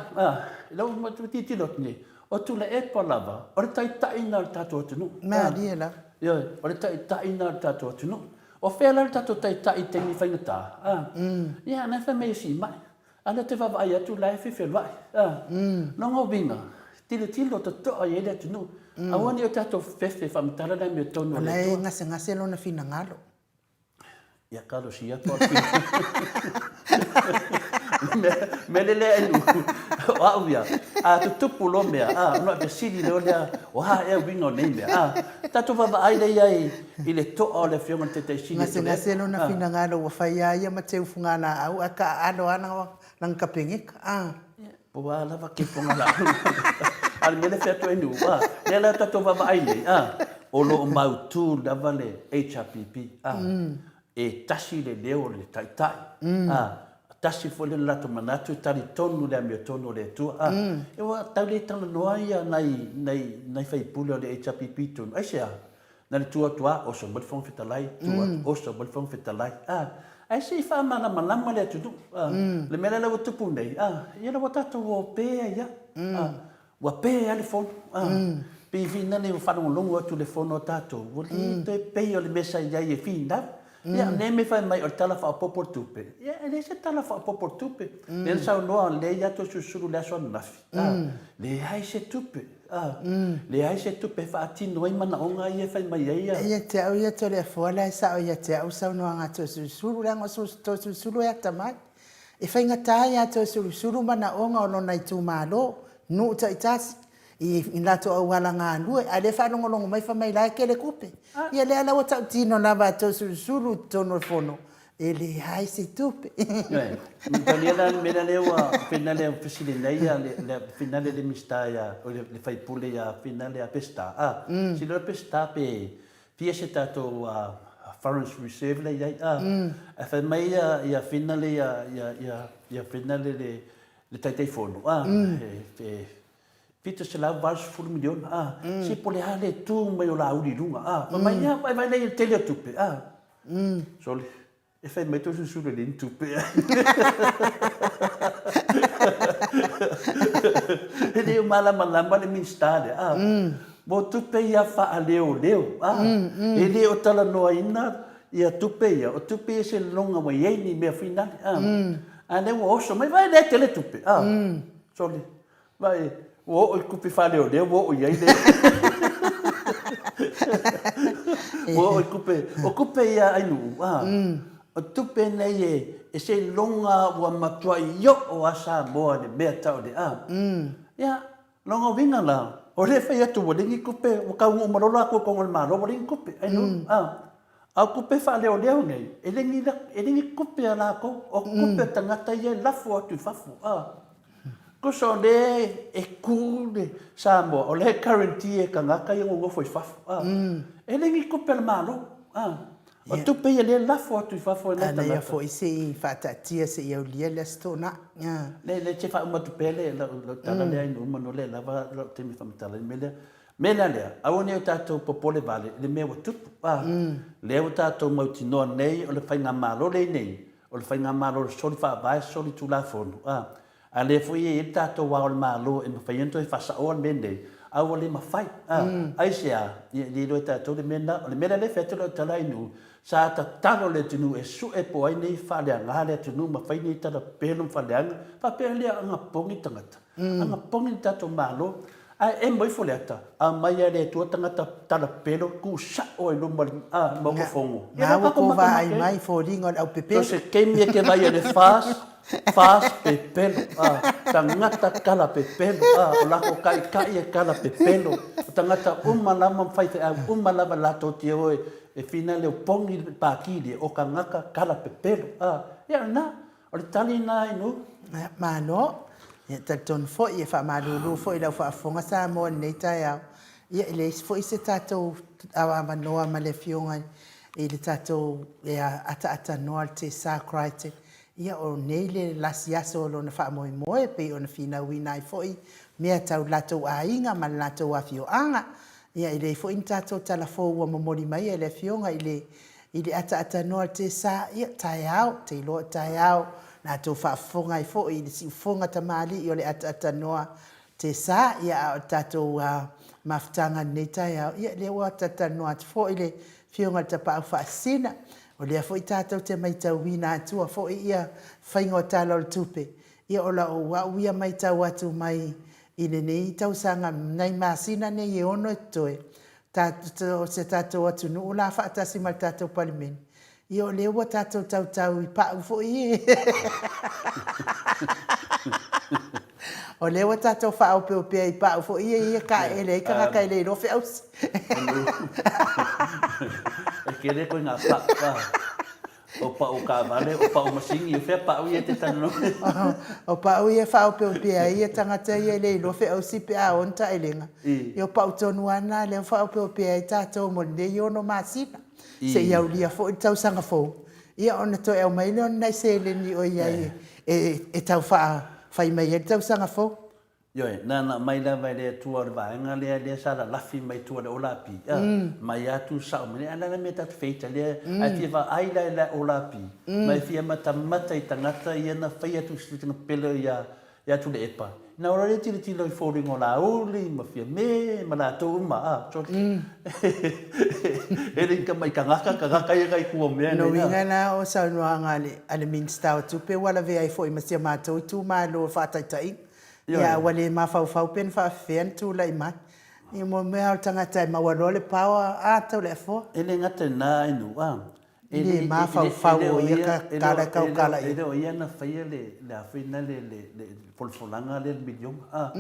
I lau tilotilo atu nei, o Tuilaepa lava, o le taitai lena o le tatou atunuu. Malie lava. Ioe, o le taitai lena o le tatou atunuu. O fea la le tatou taitai i le taimi faigata? Ia, na fai mai e siimai. A lea ou te vaavaai atu la e fefeluai. Lona uiga, tilotilo totoa i ai le atunuu. Aua ne i o tatou fefe faamatala le amiotonu a le Atua. O la e gasegase lona finagalo. Ia talosia atu au. Mea lele ai o au ia, a tutupu loa mea, a, ona fesili loa lea, o a ea uiga o nei mea, a, tatou vaavaai lea i ai i le toa o le Afioga i le Taitai Sili. Gasegase lona finagalo ua fai a ia ma teu fugalaau ae taaalo lava lana Kapeneta, a. Po o a lava ke fugalaau. A o le mea lea e fai atu ai Nu'u, a, lea la tatou vaavaai nei, a, o lo o mautu lava le HRPP, a, e tasi le leo o le Taitai, a, tasi foi le latou manatu e talitonu i le amiotonu o le Atua, a, e ua tau le talanoa ia nai, nai, nai faipule o le HRPP tonu, aisea? Na le tu atu a, oso mai le Fofoga Fetalai, tu atu, oso mai le Fofoga Fetalai. A, ae se i faamalamalama le atunuu. A, le mea lea ua tupu nei, a, ia la ua tatou o pe ai lava. A, ua pe lava le fono. A, pei finale ua faalogologo atu i le fono a tatou, ua le toe pei o le mea sa i ai e finau. Ia, o lea mea fai mai o le Tala Faaopoopo o le Tupe, ia e leai se Tala Faaopoopo o le Tupe. Lea na saunoa lelei lava Toeolesulusulu i le aso ananafi, a, leai se tupe. A, leai se tupe e faatino ai manaoga ia e fai mai ai a. Ia te au ia Toleafoa la e sao ia te au saunoaga a Toeolesulusulu leaga o Toeolesulusulu e atamai. E faigata ia Toeolesulusulu manaoga o lona itumalo, nuu taitasi, i latou auala galue, a o lea e faalogologo mai fai mai la e tele tupe. Ia lea la ua tautino lava a Toeolesulusulu i totonu o le fono, E leai se tupe. Ioe. Talia la le mea lea ua finale ua fesili nei ia le finale le Minisita ia o le sui usufono ia finale ia Peseta. A, sili loa Peseta pe fia se tatou foreign reserve la i ai. A, ae fai mai ia ia finale ia ia ia ia finale le le Taitaifono. A, e 780 miliona. A, se po o le a le tu mai o Laauli i luga. A, fai mai ia vaivai lea i le tele o tupe. A, Sole, e fai mai Toeolesulusulu e leai ni tupe. E le o malamalama le Minisita lea, a. Mo tupe ia faaleoleo, a. E le o talanoaina ia tupe ia, o tupe ia se lologa ua i ai ni mea finale, a. A lea ua oso mai, vaai lea e tele tupe, a. Sole, Vaai, ua oo i kupi faaleoleo ua oo i ai le Ua oo i kupe, o kupe ia Ainuu, a, o tupe nei e, e seiloga ua matuai oo a Samoa i le mea tau le, a. Ia, lona uiga la, o lea e fai atu ua leai ni tupe, ua taunuu ma lola atu i totonu o le Malo ua leai ni tupe, Ainuu, a. A o tupe faaleoleo nei, e le ni, e le ni tupe a latou, o tupe a tagata ia e lafo atu i fafo, a. Tusa o lea e tu le Samoa, o lea e guarantee e tagata ia nonofo i fafo, a. E le ni tupe a le Malo, a. O tupe ia lea e lafo atu i fafo e nai tagata. A na ia foi se i faataatia se i aulia le Aso Toonai, a. Le, le, se faauma atu pea le, lau, lau tala lea i nuu manu lea lava lau taimi faamatala i le mea lea. Mea la lea, aua ne i o tatou popole vale i le mea ua tupu, a. Lea ua tatou mautinoa nei o le faigamalo lea i nei, o le faigamalo o le soli faavae, soli tulafono, a. A lea foi e i ai le tatou Ao o le Malo e mafai ona toe faasaoa le mea lenei, a ua le mafai, a. Aisea? Ia, e le iloa e tatou le mea lena. O le mea lea lea e fai atu lau tala i nuu, sa tatalo le atunuu e sue po o ai nei faaleaga le atunuu ma fai nei tala pelo ma faaleaga, faapea lea anapogi tagata, anapogi le tatou Malo. Ae emo ifo le ata, aumai a le Atua tagata tala pelo tu sao ai luma a maoka fono. Ia la ua vaai mai foliga o le aupepelo. So se taimi e te vai ai le fas, fas pepelo, a tagata tala pepelo, a o latou taitai e tala pepelo, o tagata uma lava ma faifeau uma lava latou te o e fina le opogi le pati lia, o tagata tala pepelo, a ia lena. O le tali lena i nuu. Malo. Ia talitonu foi, e faamalulu foi i lau faafofoga Samoa i lenei taeao. Ia e leai foi se tatou avanoa ma le Afioga i le tatou ataatatanoa le Tesa Crichton. Ia o nei le lasi aso o lona faamoemoe e pei ona finauina ai foi mea tau latou aiga ma le latou afioaga. Ia e leai foi ni tatou tala fou ua momoli mai e le Afioga i le i le ataatanoa o le Tesa, ia taeao, ou te iloa o taeao la outou faafofoga ai foi i le siufofoga tamalii o le ataatanoa Tesa, ia a o le tatou mafutaga i lenei taeao, ia lea ua talatalanoa atu foi le Afioga i le Tapaau Faasisina, o lea foi tatou te maitauina atua foi ia faiga o Tala o le Tupe, ia o lau au ia maitau atu mai i lenei tausaga nai masina nei e ono e totoe, o se tatou atunuu la faatasi ma le tatou Palemene, Ia o lea ua tatou tautau i pau foi e. O lea ua tatou faaopeopea i pau foi ia ia taeele ai tagata e le iloa feausi. E kele koe ngā pau a. O pau kaavale, o pau masini, o fea pau ia te talanoa. O pau ia e faaopeopea ai ia tagata ia e le iloa feausi pe a o ni taelega. Ia o pau tonu lava na lea ua faaopeopea ai tatou mo lenei ono masina. Se i aulia foi le tausaga fou, ia ona toe aumai lea o ni nai seleni o i ai e tau fai mai ai le tausaga fou. Ioe, na ona aumai lava e le Atua o le vaega lea, lea sa lalafi mai tua i le Olapi, a, mai atu sao mai, a o le a le mea tatou te feita lea, ae fia vaai la i le Olapi, ma e fia matamata i tagata ia na fai atu i se pele ia Ia Tuilaepa, ina ua le tilotilo i foliga o Laauli ma Fiame ma latou uma, a, sorry. E le i tamai tagata, tagata ia kai tua o mea nei. Lona uiga la o saunoaga a le Minisita o Tupe ua lavea ai foi ma si a matou itumalo faataitaiga. Ia ua le mafaufau pe na faafefea ona tulai mai. Ia mo mea o le tagata e maua loa le power, a, Tauleafoa. E le gata i lena Ainuu, a, E le mafaufau o ia tala e tautala i ai. E le o ia na faia le a foi lena le folafolaga lea le miliona a,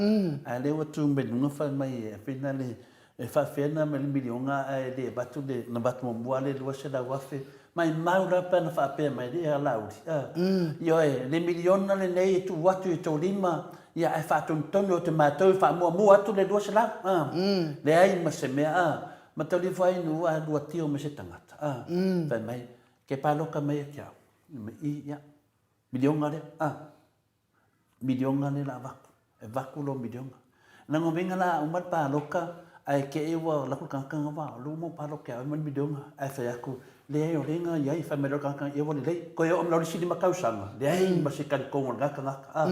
a lea ua tu mai luga fai mai a foi lena le e faafefea na aumai le miliona ae le avatu le na avatu muamua le 200,000 maimau la pe ana faapea mai le Laauli a, ioe le miliona lenei e tuu atu i tou lima ia ae faatonutonu o te matou e faamuamua atu le 200 a, leai ma se mea a. Mataulia fo ai nu a lua tio ma se tagata a fai mai ke paloka mai ia ki au mai i ia milionga lea a milionga lea la vaku e vaku lo milionga na ngovinga la uma le paloka ae ke e ua laku le tagata nga wa lu mo paloka au ma le milionga ae fai aku leai o lenga iai fai mai le tagata ia ua lelei koe oo mai le isi lima tausaga leai ma se talitonga o lena tagata a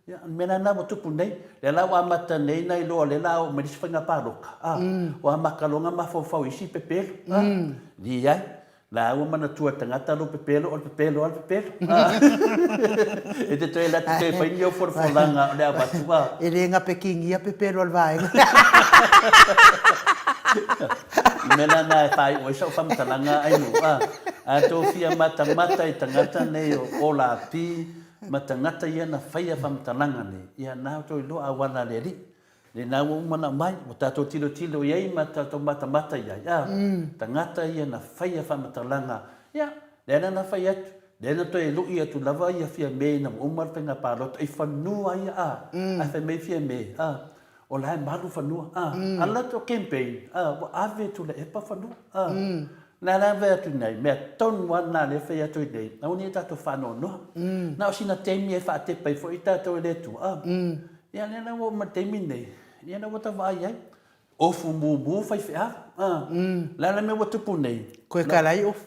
Ia, o le mea la lena ua tupu nei, lea la ua amata nei ona iloa o lea la oo mai le isi faiga palota, a, ua amata loa ona mafaufau i isi pepelo, a, leai, la ua manatua e le tagata lou pepelo, o le pepelo lava le pepelo, a. E te toe alu atu toe fai ni ou folafolaga o le avatu, a. E le gapekigia pepelo a le vaega. O le mea la lena e faaiu ai sau faamatalaga Ainuu, a, a tou fia matamata i tagata nei o Olapi, Ma tagata ia na faia faamatalaga nei, ia na outou iloa auala a le Alii. Lena ua uma ona aumai, ua tatou tilotilo i ai ma tatou matamata i ai, a, tagata ia na faia faamatalaga, ia, lea la na fai atu, lea na toe lui atu lava ia Fiame ina ua uma le faiga palota i fanua ia, a, ae fai mai Fiame, a, O la e malu fanua, a. A latou campaign, a, ua ave Tuilaepa fanua, a. La la ave atu nei, mea tonu lava lena lea e fai atu ai nei, aua ne i tatou faanoanoa. Na o sina taimi e faatepa ai foi tatou e le Atua, a. Ia lea la ua oo mai i le taimi lenei, ia lea ua tau vaai ai, ofu mumu faifeau, a. O le a le mea ua tupu nei? Koe kalai ofu.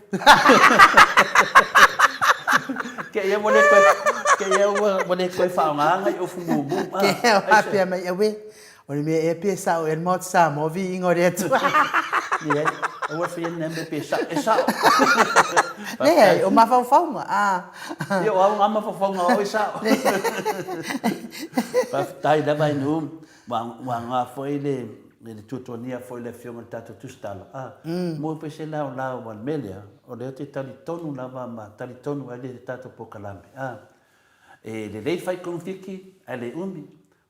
Ke ia ua le toe, ke ia ua le toe faaaoga ngai ofu mumu. Ke ia faapea mai, auē, o le mea ea pe sao ea le Maota Samoa viiga o le Atua. Leai, aua e faia lena mea pe sao, e sao. Leai, o mafaufauga, a. Ia, o au ngā mafaufauga o au e sao. Faafetai lava Ainuu. Ua aoga foi le tuatuania foi le Afioga i le tatou Tusitala, a, moe foi se laolao a le mea lea, o lea ou te talitonu lava ma talitonu ai le tatou polokalame, a, e lelei fai konofiki ae le umi.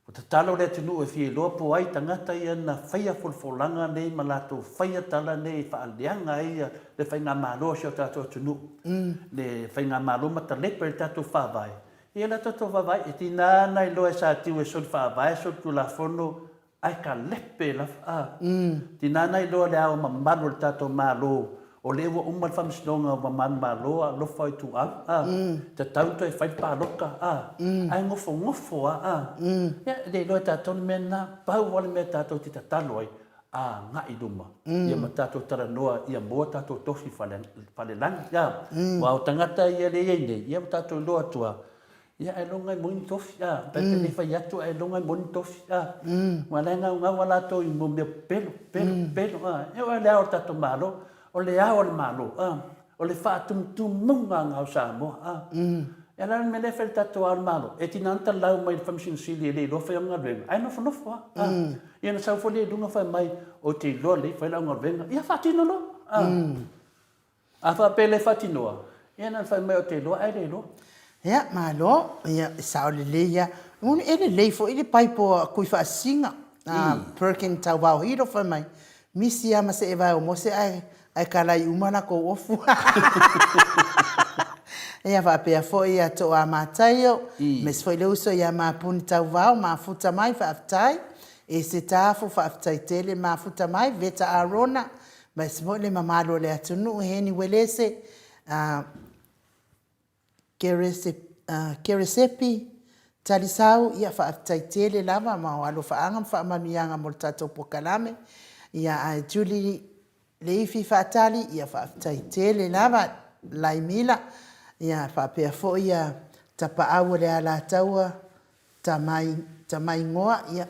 Ua tatalo le atunuu e fia iloa po o ai tagata ia na faia folafolaga nei ma latou faia tala nei e faaleaga ai le faigamalo a si o tatou atunuu, le faigamalo matalepa i le tatou Faavae. Ia la tatou vaavaai, e tiga ana iloa e Satiu e soli faavae soli tulafono ae kalepe lava a. Tiga ana iloa le ao mamalu o le tatou Malo O lea ua uma le faamasinoga ua manumalo a alofa Ituau a, tatau ona toe fai le palota a, ae nofonofo lava a. Ia, e le iloa e tatou le mea lena, pau lava le mea tatou te tatalo ai, agai i luma, ia ma tatou talanoa ia maua tatou tofi falelagi a. Aua o tagata ia lea e i ai nei, ia ua tatou iloa atu lava, Ia ailoga e moni ni tofi, a, ta te le fai atu ailoga e moni ni tofi, a. Aua la e gaugau a latou i mea pepelo, pepelo, pepelo, a. E oo lava i le ao o le tatou Malo, o le ao o le Malo, a, o le faatumutumuga lena o Samoa, a. Ia o le a le mea lea e fai e le tatou Ao o le Malo? E tiga ona talau mai i le Faamasino Sili e le iloa fai ana galuega, ae nofonofo lava, a. Ia ona sau foi lea i luga fai mai, ou te iloa lelei fai lau galuega, ia faatino loa, a. A faapea e le faatinoa, ia na ona fai mai ou te iloa ae le iloa. Ia, malo. Ia, e sao lelei lava. E lelei foi le paipo a Tuifaasisina, a Perkin Tauvaohilo fai mai, misi lava ma see vae o Mose ae ae kalai uma latou ofu. Ia faapea foi ia Toa Mataio, aemaise foi le uso ia Mapuni Tauvao, mafuta mai, faafetai. Ese Tafu, faafetai tele, mafuta mai. Veta Arona, Aemaise foi le mamalu o le atunuu, Heni Uelese, Keresepi, Talisau, ia faafetai tele lava ma o alofaaga ma faamanuiaga mo le tatou polokalame. Ia ae Julie Leifi Faatali, ia faafetai tele lava Laimila, ia faapea foi ia Tapaau o le Alataua, Tamai, Tamaigoa, ia,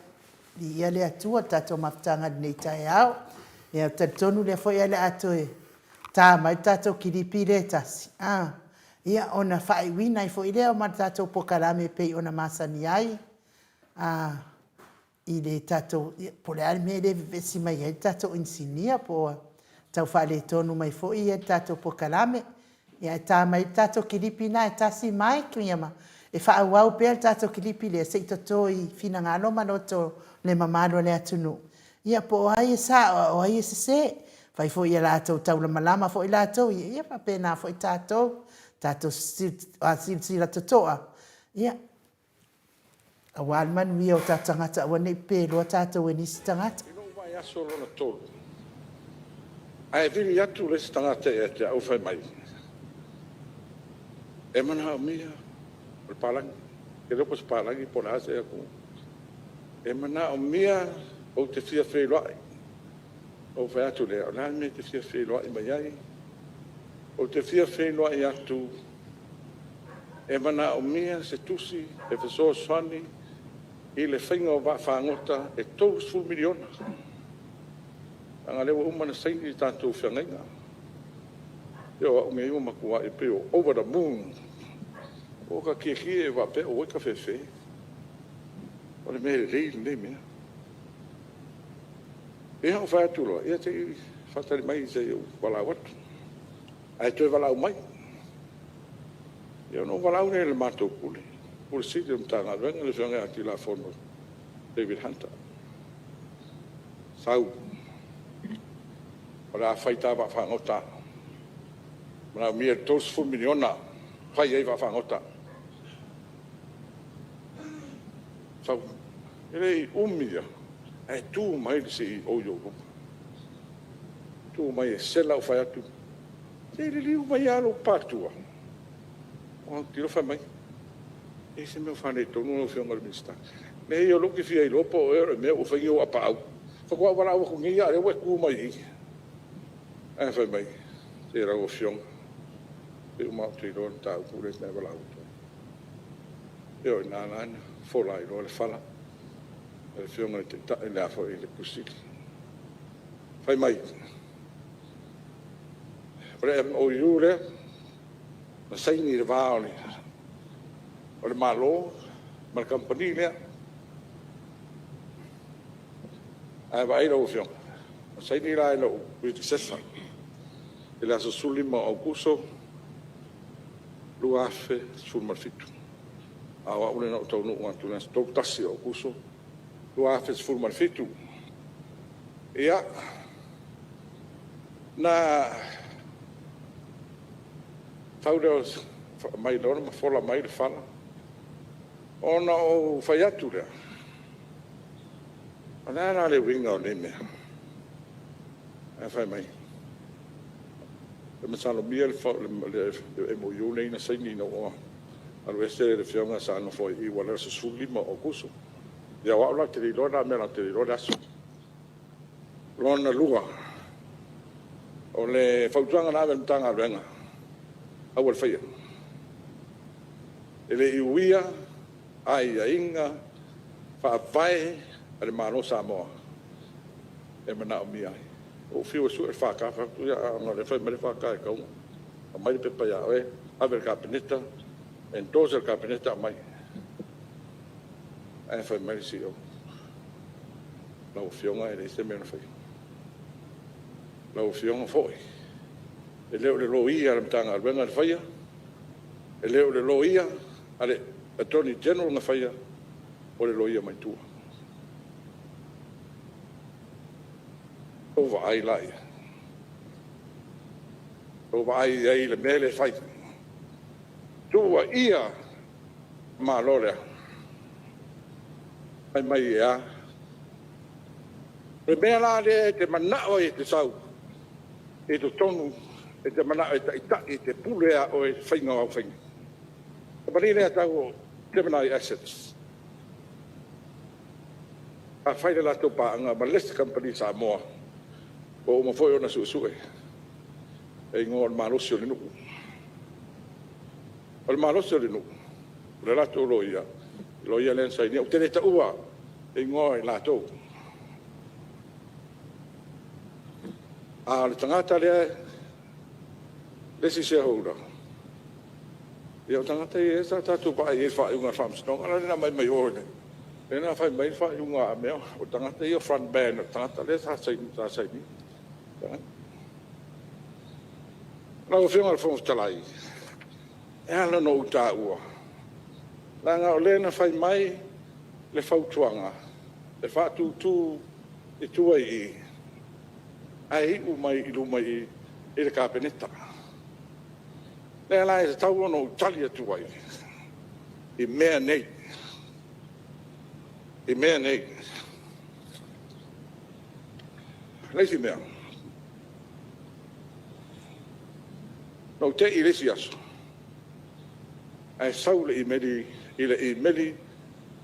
viia le Atua, le tatou mafutaga i lenei taeao. Ia, ou te talitonu lea foi o le a toe ta mai le tatou kilipi lea e tasi, a, ia, ona faaiuina ai foi lea ma le tatou polokalame e pei ona masani ai, a, i le tatou, ia, po o le a le mea e le vevesi mai ai le tatou inisinia po ua tau faaletonu mai foi le tatou polokalame. Ia ae ta mai le tatou kilipi lena e tasi Mike, ia ma e faaauau pea le tatou kilipi lea se i toto i finagalo ma loto o le mamalu o le atunuu, ia po o ai e sao a o ai e sese. Fai foi ia latou taulamalama foi latou, ia faapena foi tatou, tatou silasila totoa, ia Aua le manuia o tatou tagata, aua ne i peloa tatou e nisi tagata. I lou vaiaso lona tolu, ae vili atu le isi tagata ia te au fai mai, E manaomia, o le palagi, ou te le iloa po o se palagi po o le a se atunuu, e manaomia ou te fia feiloai. Ou fai atu lea, o le a le mea e te fia feiloai mai ai? Ou te fia feiloai atu e manaomia se tusi e fesoasoani i le faiga o vaafagota e $30 miliona, leaga o lea ua uma ona saini le tatou feagaiga. O au nei ua matua pei ua over the moon. Ua ta tietie faapea oi tafefe, o le mea lelei lenei mea. Ia ou fai atu loa, ia se i faatali mai se i ou valaau atu. Ae toe valaau mai. Ia ona ou valaau lea i le matou Pule, Pule Sili o le Matagaluega le Afioga ia Tilafono David Hunter, sau, o le a fai ta vaafagota, e manaomia le $30 miliona e fai ai vaafagota. Sau, e le i umi lava, ae tu mai le CEO i ou luma, tu mai e sela ou fai atu, se i liliu mai lava lou papa tua. Ou autilo fai mai, e i ai se mea o faaletonu lau Afioga i le Minisita. Leai o lea ou te fia iloa po o oe o le mea ua fai ni ou apaau. Faatoa ou valaau atu nei lava o lea ua e tu mai i i. Ae fai mai, se lau Afioga, pei ua matou iloa le mataupu lea e te valaau atu ai. Ia o i ina la na fola ai loa le fala a le Afioga i le Taitai, le Ofisa Sili. Fai mai, o le MOU lea na saini i le va o le Malo ma le kamupani lea. Ae vaai lau Afioga, na saini la e lou predecessor i le aso 15 o Aokuso 2017, a o au lea na ou taunuu atu i le aso 31 o Aokuso 2017. Ia, na fau lea, aumai loa ma fola mai le fala, ona ou fai atu lea, o le a la le uiga o nei mea? Ae fai mai, E masalomia le MOU lenei na saini ina ua alu ese le Afioga sa nofo ai i i aua o le aso 15 o Aokuso. Ia o au la ou te le iloa la mea leaga ou te le iloa le aso. Lona lua, o le fautuaga na ave i le Matagaluega, aua le faia. E le i uia aiaiga faavae a le Malo o Samoa e manaomia ai. Ua ou fiu e sue le FK, fai atu, ia ona o lea e fai mai le FK e tatau ona aumai le pepa ia oe, ave i le Kapeneta, endorse e le Kapeneta aumai. Ae fai mai le CEO, lau Afioga e leai se mea na faia. Lau Afioga foi, e le o le loia a le Matagaluega na faia, e le o le loia a le Attorney General na faia, o le loia mai tua. Ona outou vaai laia, outou vaai i ai i le mea lea e fai, tuuaia le Malo lea, fai mai e a? O le mea la lea e te manao ai e te sau i totonu, e te manao e taitai, e te pule lava oe i le faiga o au faiga. O le kamupani lea e tau o Gemini Assets, sa fai le latou paaga ma le isi kamupani Samoa ua uma foi ona suesue e igoa o le malosi o le nuu. O le malosi o le nuu, o le latou loia, le loia lea na sainia. Ou te le taua igoa o i latou, a o le tagata lea, le isi shareholder, ia o tagata ia sa tatou vaai i ai i le faaiuga a le Faamasinoga lea na aumai mai o, lea na fai mai ai le faaiuga a mea, o tagata ia o front man o le tagata lea sa sainia. Lau Afioga i le Fofoga Fetalai, e ala ona ou taua, leaga o lea na fai mai le fautuaga e faatutu i tua i i, ae iu mai i luma i i i le Kapeneta. O lea la e tatau ona ou tali atu ai i mea nei, i mea nei. O le isi mea, na ou te i i le isi aso ae sau le imeli i le imeli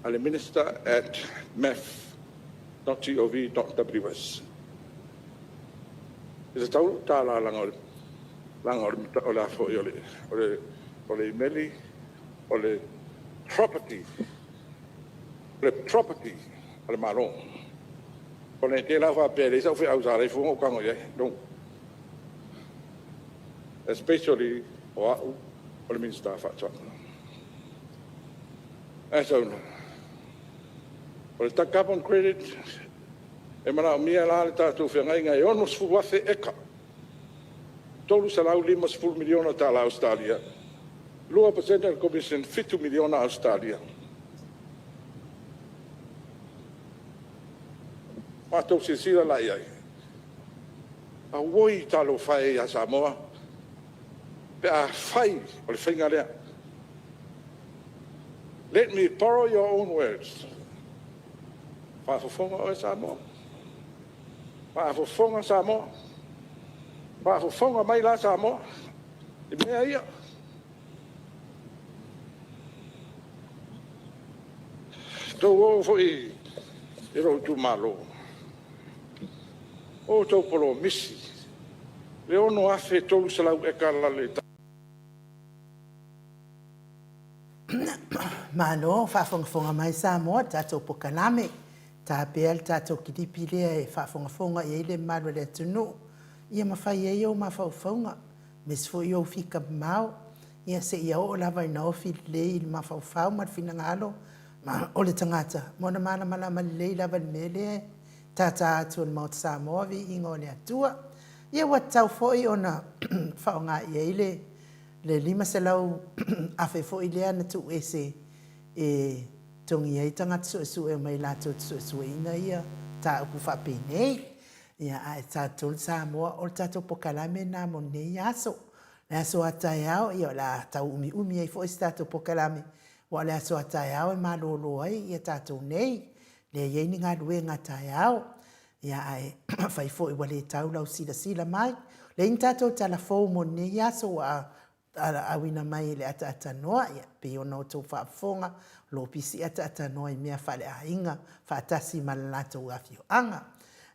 a le minister@mef.gov.ws. E tatau ona ou tala leaga o le imeli o le property a le Malo. Ne i te i la ua faapea e leai sau feau sa ala ai fua ona ou tago i ai. No. Especially o au o le Minisita o Faatoaga. Ae sau loa, o le carbon credit, e manaomia la le tatou feagaiga e 60,000 eka, $350 miliona tala Ausetalia, 2% o le commission, $7 miliona Ausetalia. Matou silasila la i ai, auoi talofa e ia Samoa pe afai o le faiga lea. Let me borrow your own words. Faafofoga oe Samoa, faafofoga Samoa, faafofoga mai la Samoa i mea ia. Outou o foi i lou itumalo, o outou polomisi, le 6,300 eka i le... Malo faafogafoga mai Samoa i le tatou polokalame. Tapea le tatou kilipi lea e faafogafoga i ai le mamalu o le atunuu, ia ma fai ai ou mafaufauga, aemaise foi ou fika mamao, ia seia oo lava ina ofi lelei i le mafaufau ma le finagalo o le tagata ma ona malamalama lelei lava i le mea lea e tata atu e le Maota Samoa, viiga o le Atua. Ia ua tatau foi ona faaaoga i ai le $500,000 foi lea na tuuese e totogi ai tagata suesue mai latou te suesueina ia mataupu faapenei. Ia, ae tatou Samoa, o le tatou polokalame lena mo lenei aso. O le aso a taeao, ia o le a tau umiumi ai foi se tatou polokalame, aua o le aso a taeao e malolo ai ia tatou nei, leai ai ni galuega a taeao. Ia, ae afai foi ua le tau lau silasila mai, o Leai ni tatou tala fou mo lenei aso ua auina mai e le ataatanoa, ia, pei ona outou faafofoga, o lo o pisi ataatanoa i mea faaleaiga faatasi ma le latou afioaga.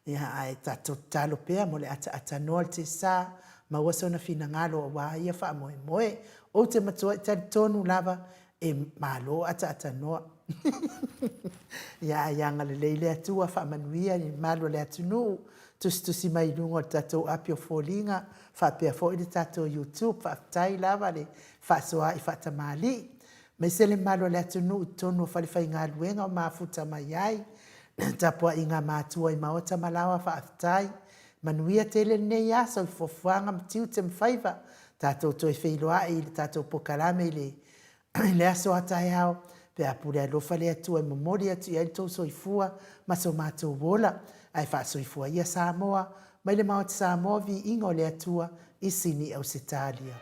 Ia, ae tatou tatalo pea mo le ataatanoa o le Tesa, maua sona finagalo aua ia faamoemoe. Ou te matuai talitonu lava e malo ataatanoa. Ia, ae agalelei le Atua, faamanuia i le mamalu o le atunuu, tusitusi mai i luga o le tatou api o foliga, faapea foi le tatou YouTube. Faafetai lava le faasoa i faatamalii. Aemaise le mamalu o le atunuu i totonu o falefaigaluega o mafuta mai ai. Tapuaiga a matua i maota ma laoa faafetai. Manuia tele lenei aso i fuafuaga ma tiute ma faiva. Tatou toe feiloai i le tatou pokalame i le I le aso a taeao, pe a pule alofa le Atua e momoli atu i ai lo tou soifua ma so matou ola, ae faasoifua ia Samoa, mai le Maota Samoa viiga o le Atua i Sini Ausetalia.